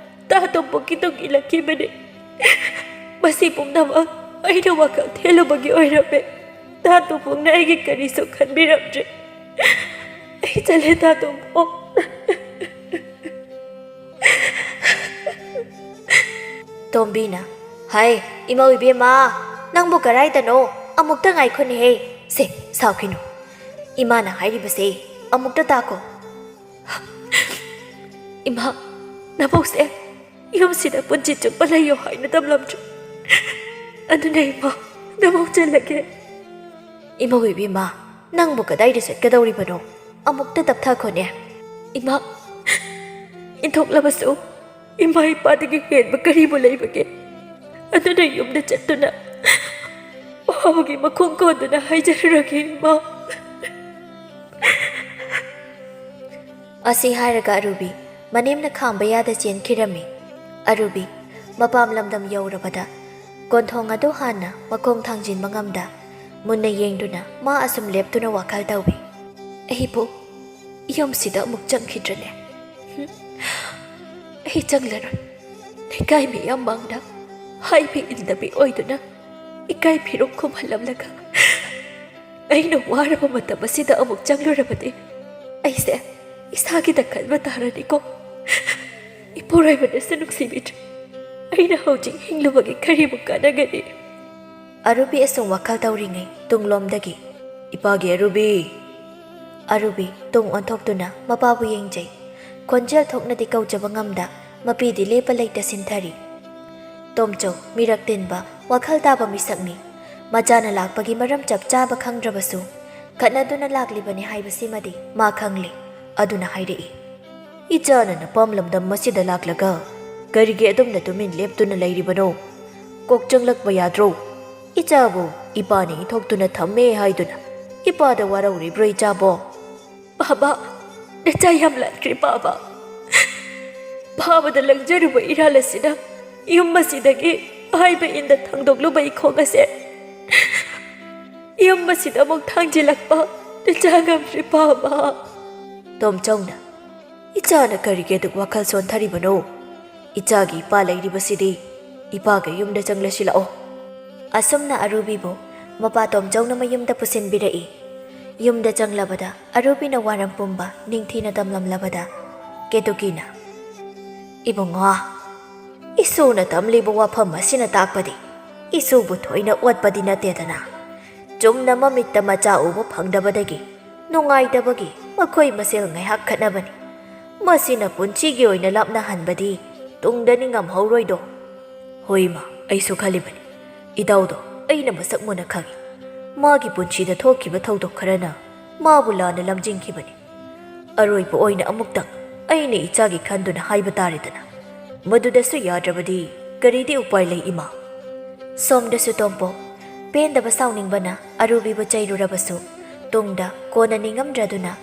ꯇꯥ ꯇꯣꯝꯄꯣꯛꯀꯤ ꯇꯨꯡ ꯏꯜꯂꯛꯈꯤꯕꯅꯤ꯫ ꯃꯁꯤ ꯄꯨꯝꯅꯃꯛ ꯑꯩꯅ ꯋꯥꯈꯜ ꯊꯦꯜꯂꯨꯕꯒꯤ ꯑꯣꯏꯔꯝꯃꯦ꯫ ꯇꯥ ꯇꯣꯝꯄꯣꯛꯅ ꯑꯩꯒꯤ ꯀꯔꯤꯁꯨ ꯈꯟꯕꯤꯔꯝꯗ꯭ꯔꯦ꯫ ꯑꯩ ꯆꯠꯂꯦ, ꯇꯥ ꯇꯣꯝꯄꯣꯛ꯫ ꯇꯣꯝꯕꯤꯅ, "ꯍꯥꯏ, ꯏꯃꯧ ꯏꯕꯦꯝꯃ, ꯅꯪꯕꯨ ꯀꯔꯥꯏꯗꯅꯣ? ꯑꯃꯨꯛꯇ ꯉꯥꯏꯈꯣꯅꯦꯍꯦ꯫ ꯁꯦ, ꯁꯥꯎꯈꯤꯅꯨ꯫ ꯏꯃꯥꯅ ꯍꯥꯏꯔꯤꯕꯁꯦ ꯑꯃꯨꯛꯇ ꯇꯥꯈꯣ꯫" "ꯏꯃꯥ, ꯅꯕꯣꯛꯁꯦ ꯌꯨꯝꯁꯤꯗ ꯄꯨꯟꯁꯤ ꯆꯨꯞꯄ ꯂꯩꯌꯣ ꯍꯥꯏꯅ ꯇꯝꯂꯝꯗ꯭ꯔꯦ꯫ ꯑꯗꯨꯅ ꯏꯃꯥ, ꯅꯕꯣꯛ ꯆꯠꯂꯒꯦ꯫" "ꯏꯃꯧ ꯏꯕꯦꯝꯃ, ꯅꯪꯕꯨ ꯀꯗꯥꯏꯗ ꯆꯠꯀꯗꯧꯔꯤꯕꯅꯣ? ꯑꯃꯨꯛꯇ ꯇꯞꯊꯈꯣꯅꯦ꯫" "ꯏꯃꯥ, ꯏꯟꯊꯣꯛꯂꯕꯁꯨ ꯏꯃꯥ ꯏꯄꯥꯗꯒꯤ ꯍꯦꯟꯕ ꯀꯔꯤꯕꯨ ꯂꯩꯕꯒꯦ? ꯑꯗꯨꯅ ꯌꯨꯝꯗ ꯆꯠꯇꯨꯅ ꯃꯥꯕꯨꯒꯤ ꯃꯈꯣꯡ ꯀꯣꯟꯗꯨꯅ ꯍꯥꯏꯖꯔꯨꯔꯒꯦ, ꯏꯃꯥ꯫" ꯑꯁꯤ ꯍꯥꯏꯔꯒ ꯑꯔꯨꯕꯤ ꯃꯅꯦꯝꯅ ꯈꯥꯝꯕ ꯌꯥꯗ ꯆꯦꯟꯈꯤꯔꯝꯃꯤ꯫ ꯑꯔꯨꯕꯤ ꯃꯄꯥꯝ ꯂꯝꯗꯝ ꯌꯧꯔꯕꯗ ꯀꯣꯟꯊꯣꯡ ꯑꯗꯨ ꯍꯥꯟꯅ ꯃꯈꯣꯡ ꯊꯥꯡꯖꯤꯟꯕ ꯉꯝꯗ ꯃꯨꯟꯅ ꯌꯦꯡꯗꯨꯅ ꯃꯥ ꯑꯁꯨꯝ ꯂꯦꯞꯇꯨꯅ ꯋꯥꯈꯜ ꯇꯧꯏ꯫ "ꯑꯩꯕꯨ ꯌꯨꯝꯁꯤꯗ ꯑꯃꯨꯛ ꯆꯪꯈꯤꯗ꯭ꯔꯅꯦ? ꯍꯨꯝ? ꯑꯩ ꯆꯪꯂꯔꯣꯏ꯫ ꯂꯩꯀꯥꯏ ꯃꯤꯌꯥꯝ ꯃꯥꯡꯗ ꯍꯥꯏꯕ ꯏꯟꯗꯕꯤ ꯑꯣꯏꯗꯨꯅ ꯏꯀꯥꯏ ꯐꯤꯔꯣꯛ ꯈꯨꯝꯍꯜꯂꯝꯂꯒ ꯑꯩꯅ ꯋꯥꯔꯕ ꯃꯇꯝ ꯑꯁꯤꯗ ꯑꯃꯨꯛ ꯆꯪꯂꯨꯔꯕꯗꯤ ꯑꯩꯁꯦ ꯏꯁꯥꯒꯤꯗ ꯈꯟꯕ ꯇꯥꯔꯅꯤꯀꯣ꯫ ꯏꯄꯨꯔꯣꯏꯕꯅꯁꯨ ꯅꯨꯡꯁꯤꯕꯤꯗ꯭ꯔꯦ꯫ ꯑꯩꯅ ꯍꯧꯖꯤꯛ ꯍꯤꯡꯂꯨꯕꯒꯤ ꯀꯔꯤꯕꯨ ꯀꯥꯟꯅꯒꯅꯤ?" ꯑꯔꯨꯕꯤ ꯑꯁꯨꯝ ꯋꯥꯈꯜ ꯇꯧꯔꯤꯉꯩ ꯇꯨꯡꯂꯣꯝꯗꯒꯤ, "ꯏꯄꯥꯒꯤ ꯑꯔꯨꯕꯤ!" ꯑꯔꯨꯕꯤ ꯇꯨꯡ ꯑꯣꯟꯊꯣꯛꯇꯨꯅ ꯃꯄꯥꯕꯨ ꯌꯦꯡꯖꯩ꯫ ꯈꯣꯟꯖꯦꯜ ꯊꯣꯛꯅꯗꯤ ꯀꯧꯖꯕ ꯉꯝꯗ ꯃꯄꯤꯗꯤ ꯂꯦꯞꯄ ꯂꯩꯇ ꯁꯤꯟꯊꯔꯤ꯫ ꯇꯣꯝꯆꯧ ꯃꯤꯔꯛ ꯇꯤꯟꯕ, ꯋꯥꯈꯜ ꯇꯥꯕ ꯃꯤꯁꯛꯅꯤ꯫ ꯃꯆꯥꯅ ꯂꯥꯛꯄꯒꯤ ꯃꯔꯝ ꯆꯞ ꯆꯥꯕ ꯈꯪꯗ꯭ꯔꯕꯁꯨ ꯈꯠꯅꯗꯨꯅ ꯂꯥꯛꯂꯤꯕꯅꯤ ꯍꯥꯏꯕꯁꯤꯃꯗꯤ ꯃꯥ ꯈꯪꯂꯤ꯫ ꯑꯗꯨꯅ ꯍꯥꯏꯔꯛꯏ, "ꯏꯆꯥꯅ ꯅꯄꯥꯝ ꯂꯝꯗꯝ ꯑꯁꯤꯗ ꯂꯥꯛꯂꯒ ꯀꯔꯤꯒꯤ ꯑꯗꯨꯝꯅ ꯇꯨꯃꯤꯟ ꯂꯦꯞꯇꯨꯅ ꯂꯩꯔꯤꯕꯅꯣ? ꯀꯣꯛ ꯆꯪꯂꯛꯄ ꯌꯥꯗ꯭ꯔꯣ? ꯏꯆꯥꯕꯨ ꯏꯄꯥꯅ ꯏꯟꯊꯣꯛꯇꯨꯅ ꯊꯝꯃꯦ ꯍꯥꯏꯗꯨꯅ ꯏꯄꯥꯗ ꯋꯥꯔꯧꯔꯤꯕ꯭ꯔꯣ ꯏꯆꯥꯕꯣ?" "ꯄꯥꯕ, ꯅꯆꯥ ꯌꯥꯝ ꯂꯥꯟꯈ꯭ꯔꯦ ꯄꯥꯕ꯫ ꯐꯥꯕꯗ ꯂꯪꯖꯔꯨꯕ ꯏꯔꯥꯜ ꯑꯁꯤꯅ ꯌꯨꯝ ꯑꯁꯤꯗꯒꯤ ꯍꯥꯏꯕ ꯏꯟꯗ ꯊꯥꯡꯗꯣꯛꯂꯨꯕ ꯏꯈꯣꯡ ꯑꯁꯦ ꯌꯨꯝ ꯑꯁꯤꯗ ꯑꯃꯨꯛ ꯊꯥꯡꯖꯤꯜꯂꯛꯄ ꯏꯆꯥ ꯉꯝꯗ꯭ꯔꯦ ꯄꯥꯕ꯫ ꯇꯣꯝꯆꯧꯅ, "ꯏꯆꯥꯅ ꯀꯔꯤꯒꯤ ꯑꯗꯨꯛ ꯋꯥꯈꯜ ꯁꯣꯟꯊꯔꯤꯕꯅꯣ? ꯏꯆꯥꯒꯤ ꯏꯄꯥ ꯂꯩꯔꯤꯕꯁꯤꯗꯤ꯫ ꯏꯄꯥꯒ ꯌꯨꯝꯗ ꯆꯪꯂꯁꯤ ꯂꯥꯛꯑꯣ꯫" ꯑꯁꯨꯝꯅ ꯑꯔꯨꯕꯤꯕꯨ ꯃꯄꯥ ꯇꯣꯝꯆꯧꯅ ꯃꯌꯨꯝꯗ ꯄꯨꯁꯤꯟꯕꯤꯔꯛꯏ꯫ ꯌꯨꯝꯗ ꯆꯪꯂꯕꯗ ꯑꯔꯨꯕꯤꯅ ꯋꯥꯔꯝ ꯄꯨꯝꯕ ꯅꯤꯡꯊꯤꯅ ꯇꯝꯂꯝꯂꯕꯗ ꯀꯦꯇꯨꯀꯤꯅ, "ꯏꯕꯨꯡꯉꯣ, ꯏꯁꯨꯅ ꯇꯝꯂꯤꯕ ꯋꯥꯐꯝ ꯑꯁꯤꯅ ꯇꯥꯛꯄꯗꯤ ꯏꯁꯨꯕꯨ ꯊꯣꯏꯅ ꯑꯣꯠꯄꯗꯤ ꯅꯠꯇꯦꯗꯅ꯫ ꯆꯨꯝꯅ ꯃꯃꯤꯠꯇ ꯃꯆꯥ ꯎꯕ ꯐꯪꯗꯕꯗꯒꯤ ꯅꯨꯡꯉꯥꯏꯇꯕꯒꯤ ꯃꯈꯣꯏ ꯃꯁꯦꯜ ꯉꯥꯏꯍꯥꯛ ꯈꯠꯅꯕꯅꯤ꯫ ꯃꯁꯤꯅ ꯄꯨꯟꯁꯤꯒꯤ ꯑꯣꯏꯅ ꯂꯥꯞꯅꯍꯟꯕꯗꯤ ꯇꯨꯡꯗꯗꯤ ꯉꯝꯍꯧꯔꯣꯏꯗꯣ꯫" "ꯍꯣꯏ ꯏꯃꯥ, ꯑꯩꯁꯨ ꯈꯜꯂꯤꯕꯅꯤ꯫ ꯏꯇꯥꯎꯗꯣ ꯑꯩꯅ ꯃꯁꯛ ꯃꯨꯟꯅ ꯈꯪꯏ꯫ ꯃꯥꯒꯤ ꯄꯨꯟꯁꯤꯗ ꯊꯣꯛꯈꯤꯕ ꯊꯧꯗꯣꯛ ꯈꯔꯅ ꯃꯥꯕꯨ ꯂꯥꯟꯅ ꯂꯝꯖꯤꯡꯈꯤꯕꯅꯤ꯫ ꯑꯔꯣꯏꯕ ꯑꯣꯏꯅ ꯑꯃꯨꯛꯇꯪ ꯑꯩꯅ ꯏꯆꯥꯒꯤ ꯈꯟꯗꯨꯅ ꯍꯥꯏꯕ ꯇꯥꯔꯦꯗꯅ꯫ ꯃꯗꯨꯗꯁꯨ ꯌꯥꯗ꯭ꯔꯕꯗꯤ ꯀꯔꯤꯗꯤ ꯎꯄꯥꯏ ꯂꯩ ꯏꯃꯥ?" ꯁꯣꯝꯗꯁꯨ ꯇꯣꯝꯄꯣꯛ ꯄꯦꯟꯗꯕ ꯁꯥꯎꯅꯤꯡꯕꯅ ꯑꯔꯨꯕꯤꯕꯨ ꯆꯩꯔꯨꯔꯕꯁꯨ ꯇꯨꯡꯗ ꯀꯣꯟꯅ ꯅꯤꯡꯉꯝꯗ꯭ꯔꯗꯨꯅ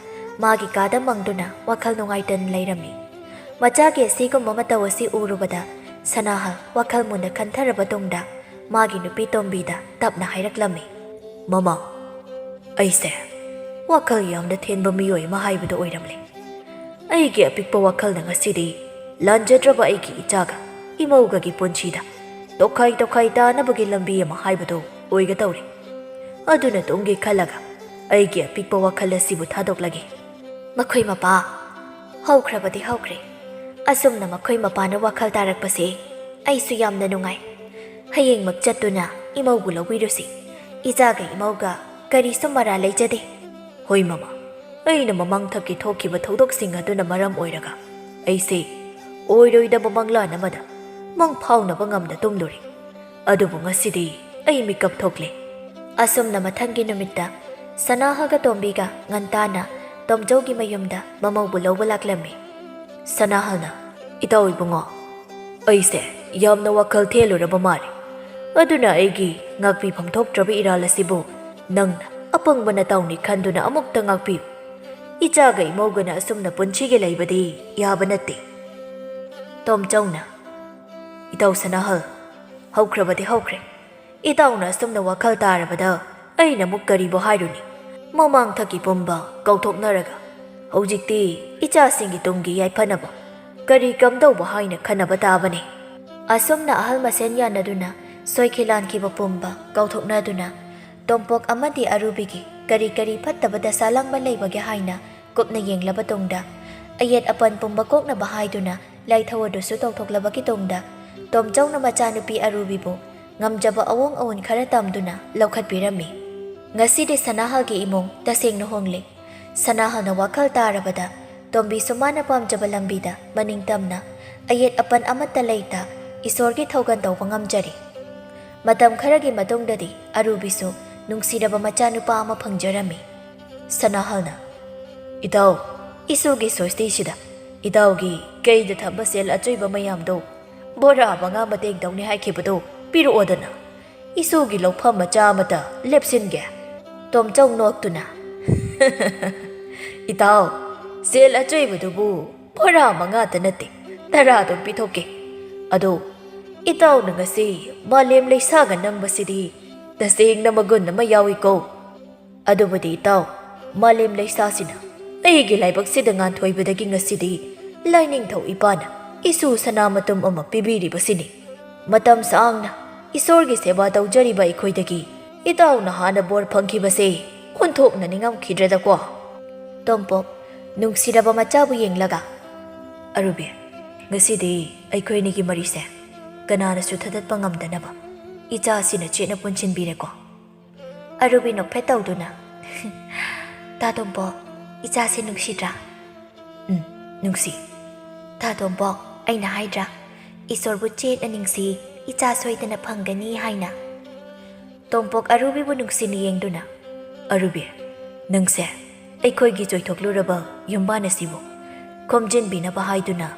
ꯃꯥꯒꯤ ꯀꯥꯗ ꯃꯪꯗꯨꯅ ꯋꯥꯈꯜ ꯅꯨꯡꯉꯥꯏꯇꯅ ꯂꯩꯔꯝꯃꯤ꯫ ꯃꯆꯥꯒꯤ ꯑꯁꯤꯒꯨꯝꯕ ꯃꯇꯧ ꯑꯁꯤ ꯎꯔꯨꯕꯗ ꯁꯅꯥꯍꯜ ꯋꯥꯈꯜ ꯃꯨꯟꯅ ꯈꯟꯊꯔꯕ ꯇꯨꯡꯗ ꯃꯥꯒꯤ ꯅꯨꯄꯤ ꯇꯣꯝꯕꯤꯗ ꯇꯞꯅ ꯍꯥꯏꯔꯛꯂꯝꯃꯤ, "ꯃꯃꯥ, ꯑꯩꯁꯦ ꯋꯥꯈꯜ ꯌꯥꯝꯅ ꯊꯦꯟꯕ ꯃꯤꯑꯣꯏ ꯑꯃ ꯍꯥꯏꯕꯗꯨ ꯑꯣꯏꯔꯝꯂꯦ꯫ ꯑꯩꯒꯤ ꯑꯄꯤꯛꯄ ꯋꯥꯈꯜꯅ ꯉꯁꯤꯗꯤ ꯂꯥꯟꯖꯗ꯭ꯔꯕ ꯑꯩꯒꯤ ꯏꯆꯥꯒ ꯏꯃꯧꯒꯒꯤ ꯄꯨꯟꯁꯤꯗ ꯇꯣꯈꯥꯏ ꯇꯣꯈꯥꯏ ꯇꯥꯅꯕꯒꯤ ꯂꯝꯕꯤ ꯑꯃ ꯍꯥꯏꯕꯗꯨ ꯑꯣꯏꯒꯗꯧꯔꯦ꯫ ꯑꯗꯨꯅ ꯇꯨꯡꯒꯤ ꯈꯜꯂꯒ ꯑꯩꯒꯤ ꯑꯄꯤꯛꯄ ꯋꯥꯈꯜ ꯑꯁꯤꯕꯨ ꯊꯥꯗꯣꯛꯂꯒꯦ꯫" ꯃꯈꯣꯏ ꯃꯄꯥ ꯍꯧꯈ꯭ꯔꯕꯗꯤ ꯍꯧꯈ꯭ꯔꯦ꯫ ꯑꯁꯨꯝꯅ ꯃꯈꯣꯏ ꯃꯄꯥꯅ ꯋꯥꯈꯜ ꯇꯥꯔꯛꯄꯁꯦ ꯑꯩꯁꯨ ꯌꯥꯝꯅ ꯅꯨꯡꯉꯥꯏ꯫ ꯍꯌꯦꯡꯃꯛ ꯆꯠꯇꯨꯅ ꯏꯃꯧꯕꯨ ꯂꯧꯕꯤꯔꯨꯁꯤ꯫ ꯏꯆꯥꯒ ꯏꯃꯧꯒ ꯀꯔꯤꯁꯨ ꯃꯔꯥ ꯂꯩꯖꯗꯦ꯫ "ꯍꯣꯏ ꯃꯃꯥ, ꯑꯩꯅ ꯃꯃꯥꯡꯊꯛꯀꯤ ꯊꯣꯛꯈꯤꯕ ꯊꯧꯗꯣꯛꯁꯤꯡ ꯑꯗꯨꯅ ꯃꯔꯝ ꯑꯣꯏꯔꯒ ꯑꯩꯁꯦ ꯑꯣꯏꯔꯣꯏꯗꯕ ꯃꯪꯂꯥꯟ ꯑꯃꯗ ꯃꯪ ꯐꯥꯎꯅꯕ ꯉꯝꯗ ꯇꯨꯝꯂꯨꯔꯦ꯫ ꯑꯗꯨꯕꯨ ꯉꯁꯤꯗꯤ ꯑꯩ ꯃꯤꯀꯞ ꯊꯣꯛꯂꯦ꯫" ꯑꯁꯨꯝꯅ ꯃꯊꯪꯒꯤ ꯅꯨꯃꯤꯠꯇ ꯁꯅꯥꯍꯜꯒ ꯇꯣꯝꯕꯤꯒ ꯉꯟꯇꯥꯅ ꯇꯣꯝꯆꯧꯒꯤ ꯃꯌꯨꯝꯗ ꯃꯃꯧꯕꯨ ꯂꯧꯕ ꯂꯥꯛꯂꯝꯃꯤ꯫ ꯁꯅꯥꯍꯜꯅ, "ꯏꯇꯥꯎ ꯏꯕꯨꯡꯉꯣ, ꯑꯩꯁꯦ ꯌꯥꯝꯅ ꯋꯥꯈꯜ ꯊꯦꯜꯂꯨꯔꯕ ꯃꯥꯜꯂꯦ꯫ ꯑꯗꯨꯅ ꯑꯩꯒꯤ ꯉꯥꯛꯄꯤꯐꯝ ꯊꯣꯛꯇ꯭ꯔꯕ ꯏꯔꯥꯜ ꯑꯁꯤꯕꯨ ꯅꯪꯅ ꯑꯄꯪꯕ ꯅꯇꯥꯎꯅꯤ ꯈꯟꯗꯨꯅ ꯑꯃꯨꯛꯇ ꯉꯥꯛꯄꯤꯌꯨ꯫ ꯏꯆꯥꯒ ꯏꯃꯧꯒꯅ ꯑꯁꯨꯝꯅ ꯄꯨꯟꯁꯤꯒꯤ ꯂꯩꯕꯗꯤ ꯌꯥꯕ ꯅꯠꯇꯦ꯫" ꯇꯣꯝꯆꯧꯅ, "ꯏꯇꯥꯎ ꯁꯅꯥꯍꯜ, ꯍꯧꯈ꯭ꯔꯕꯗꯤ ꯍꯧꯈ꯭ꯔꯦ꯫ ꯏꯇꯥꯎꯅ ꯑꯁꯨꯝꯅ ꯋꯥꯈꯜ ꯇꯥꯔꯕꯗ ꯑꯩꯅ ꯑꯃꯨꯛ ꯀꯔꯤꯕꯨ ꯍꯥꯏꯔꯨꯅꯤ? ꯃꯃꯥꯡꯊꯛꯀꯤ ꯄꯨꯝꯕ ꯀꯧꯊꯣꯛꯅꯔꯒ ꯍꯧꯖꯤꯛꯇꯤ ꯏꯆꯥꯁꯤꯡꯒꯤ ꯇꯨꯡꯒꯤ ꯌꯥꯏꯐꯅꯕ ꯀꯔꯤ ꯀꯝꯗꯧꯕ ꯍꯥꯏꯅ ꯈꯟꯅꯕ ꯇꯥꯕꯅꯤ꯫ ꯑꯁꯨꯝꯅ ꯑꯍꯜ ꯃꯁꯦꯟ ꯌꯥꯅꯗꯨꯅ ꯁꯣꯏꯈꯤ ꯂꯥꯟꯈꯤꯕ ꯄꯨꯝꯕ ꯀꯧꯊꯣꯛꯅꯗꯨꯅ ꯇꯣꯝꯄꯣꯛ ꯑꯃꯗꯤ ꯑꯔꯨꯕꯤꯒꯤ ꯀꯔꯤ ꯀꯔꯤ ꯐꯠꯇꯕ ꯗꯁꯥ ꯂꯥꯡꯕ ꯂꯩꯕꯒꯦ ꯍꯥꯏꯅ ꯀꯨꯞꯅ ꯌꯦꯡꯂꯕ ꯇꯨꯡꯗ ꯑꯌꯦꯠ ꯑꯄꯟ ꯄꯨꯝꯕ ꯀꯣꯛꯅꯕ ꯍꯥꯏꯗꯨꯅ ꯂꯥꯏꯊꯧ ꯑꯗꯨꯁꯨ ꯇꯧꯊꯣꯛꯂꯕꯒꯤ ꯇꯨꯡꯗ ꯇꯣꯝꯆꯧꯅ ꯃꯆꯥꯅꯨꯄꯤ ꯑꯔꯨꯕꯤꯕꯨ ꯉꯝꯖꯕ ꯑꯑꯣꯡ ꯑꯑꯣꯟ ꯈꯔ ꯇꯝꯗꯨꯅ ꯂꯧꯈꯠꯄꯤꯔꯝꯃꯤ꯫ ꯉꯁꯤꯗꯤ ꯁꯅꯥꯍꯜꯒꯤ ꯏꯃꯨꯡ ꯇꯁꯦꯡꯅ ꯍꯣꯡꯂꯦ꯫ ꯁꯅꯥꯍꯜꯅ ꯋꯥꯈꯜ ꯇꯥꯔꯕꯗ ꯇꯣꯝꯕꯤꯁꯨ ꯃꯥꯅ ꯄꯥꯝꯖꯕ ꯂꯝꯕꯤꯗ ꯃꯅꯤꯡ ꯇꯝꯅ ꯑꯌꯦꯠ ꯑꯄꯟ ꯑꯃꯠꯇ ꯂꯩꯇ ꯏꯁꯣꯔꯒꯤ ꯊꯧꯒꯜ ꯇꯧꯕ ꯉꯝꯖꯔꯦ꯫ ꯃꯇꯝ ꯈꯔꯒꯤ ꯃꯇꯨꯡꯗꯗꯤ ꯑꯔꯨꯕꯤꯁꯨ ꯅꯨꯡꯁꯤꯔꯕ ꯃꯆꯥꯅꯨꯄꯥ ꯑꯃ ꯐꯪꯖꯔꯝꯃꯤ꯫ ꯁꯅꯥꯍꯜꯅ, "ꯏꯇꯥꯎ, ꯏꯁꯨꯒꯤ ꯁꯣꯁꯇꯤꯁꯤꯗ ꯏꯇꯥꯎꯒꯤ ꯀꯩꯗ ꯊꯝꯕ ꯁꯦꯜ ꯑꯆꯣꯏꯕ ꯃꯌꯥꯝꯗꯣ ꯕꯣꯔꯥ ꯃꯉꯥ ꯃꯇꯦꯡ ꯇꯧꯅꯤ ꯍꯥꯏꯈꯤꯕꯗꯣ ꯄꯤꯔꯛꯑꯣꯗꯅ꯫ ꯏꯁꯨꯒꯤ ꯂꯧꯐꯝ ꯃꯆꯥ ꯑꯃꯇ ꯂꯦꯞꯁꯤꯟꯒꯦ꯫" ꯇꯣꯝꯆꯧ ꯅꯣꯛꯇꯨꯅ, "ꯏꯇꯥꯎ, ꯁꯦꯜ ꯑꯆꯣꯏꯕꯗꯨꯕꯨ ꯕꯣꯔꯥ ꯃꯉꯥꯇ ꯅꯠꯇꯦ, ꯇꯔꯥ ꯑꯗꯨꯝ ꯄꯤꯊꯣꯛꯀꯦ꯫ ꯑꯗꯣ ꯏꯇꯥꯎꯅ ꯉꯁꯤ ꯃꯥꯂꯦꯝ ꯂꯩꯁꯥꯒ ꯅꯝꯕꯁꯤꯗꯤ ꯇꯁꯦꯡꯅ ꯃꯒꯨꯟ ꯑꯃ ꯌꯥꯎꯏꯀꯣ꯫ ꯑꯗꯨꯕꯨꯗꯤ ꯏꯇꯥꯎ, ꯃꯥꯂꯦꯝ ꯂꯩꯁꯥꯁꯤꯅ ꯑꯩꯒꯤ ꯂꯥꯏꯕꯛꯁꯤꯗ ꯉꯥꯟꯊꯣꯏꯕꯗꯒꯤ ꯉꯁꯤꯗꯤ ꯂꯥꯏꯅꯤꯡꯊꯧ ꯏꯄꯥꯅ ꯏꯁꯨ ꯁꯅꯥ ꯃꯇꯨꯝ ꯑꯃ ꯄꯤꯕꯤꯔꯤꯕꯁꯤꯅꯤ꯫ ꯃꯇꯝ ꯁꯥꯡꯅ ꯏꯁꯣꯔꯒꯤ ꯁꯦꯕꯥ ꯇꯧꯖꯔꯤꯕ ꯑꯩꯈꯣꯏꯗꯒꯤ ꯏꯇꯥꯎꯅ ꯍꯥꯟꯅ ꯕꯣꯔ ꯐꯪꯈꯤꯕꯁꯦ ꯑꯣꯟꯊꯣꯛꯅ ꯅꯤꯡꯉꯝꯈꯤꯗ꯭ꯔꯗꯀꯣ꯫" ꯇꯣꯝꯄꯣꯛ ꯅꯨꯡꯁꯤꯔꯕ ꯃꯆꯥꯕꯨ ꯌꯦꯡꯂꯒ, "ꯑꯔꯨꯕꯤ, ꯉꯁꯤꯗꯤ ꯑꯩꯈꯣꯏ ꯑꯅꯤꯒꯤ ꯃꯔꯤꯁꯦ ꯀꯅꯥꯅꯁꯨ ꯊꯗꯠꯄ ꯉꯝꯗꯅꯕ ꯏꯆꯥꯁꯤꯅ ꯆꯦꯠꯅ ꯄꯨꯟꯁꯤꯟꯕꯤꯔꯦꯀꯣ꯫" ꯑꯔꯨꯕꯤ ꯅꯣꯛꯐꯦꯠ ꯇꯧꯗꯨꯅ, "ꯇꯥ ꯇꯣꯝꯄꯣꯛ, ꯏꯆꯥꯁꯦ ꯅꯨꯡꯁꯤꯗ꯭ꯔꯥ?" "ꯎꯝ, ꯅꯨꯡꯁꯤ꯫" "ꯇꯥ ꯇꯣꯝꯄꯣꯛ, ꯑꯩꯅ ꯍꯥꯏꯗ꯭ꯔꯥ, ꯏꯁꯣꯔꯕꯨ ꯆꯦꯠꯅ ꯅꯤꯡꯁꯤ, ꯏꯆꯥ ꯁꯣꯏꯗꯅ ꯐꯪꯒꯅꯤ ꯍꯥꯏꯅ?" ꯇꯣꯝꯄꯣꯛ ꯑꯔꯨꯕꯤꯕꯨ ꯅꯨꯡꯁꯤꯅ ꯌꯦꯡꯗꯨꯅ, "ꯑꯔꯨꯕꯤ, ꯅꯪꯁꯦ ꯑꯩꯈꯣꯏꯒꯤ ꯆꯣꯏꯊꯣꯛꯂꯨꯔꯕ ꯌꯨꯝꯕꯥꯟ ꯑꯁꯤꯕꯨ ꯈꯣꯝꯖꯤꯟꯕꯤꯅꯕ ꯍꯥꯏꯗꯨꯅ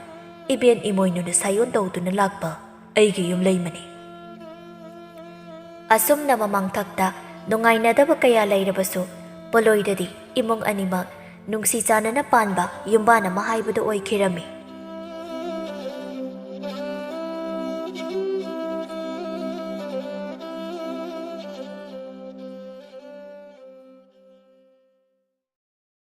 ꯏꯕꯦꯟ ꯏꯃꯣꯏꯅꯨꯅ ꯁꯥꯏꯑꯣꯟ ꯇꯧꯗꯨꯅ ꯂꯥꯛꯄ ꯑꯩꯒꯤ ꯌꯨꯝꯂꯩꯃꯅꯤ꯫" ꯑꯁꯨꯝꯅ ꯃꯃꯥꯡꯊꯛꯇ ꯅꯨꯡꯉꯥꯏꯅꯗꯕ ꯀꯌꯥ ꯂꯩꯔꯕꯁꯨ, ꯄꯣꯂꯣꯏꯗꯗꯤ ꯏꯃꯨꯡ ꯑꯅꯤꯃꯛ ꯅꯨꯡꯁꯤ ꯆꯥꯟꯅꯅ ꯄꯥꯟꯕ ꯌꯨꯝꯕꯥꯟ ꯑꯃ ꯍꯥꯏꯕꯗꯨ ꯑꯣꯏꯈꯤꯔꯝꯃꯤ꯫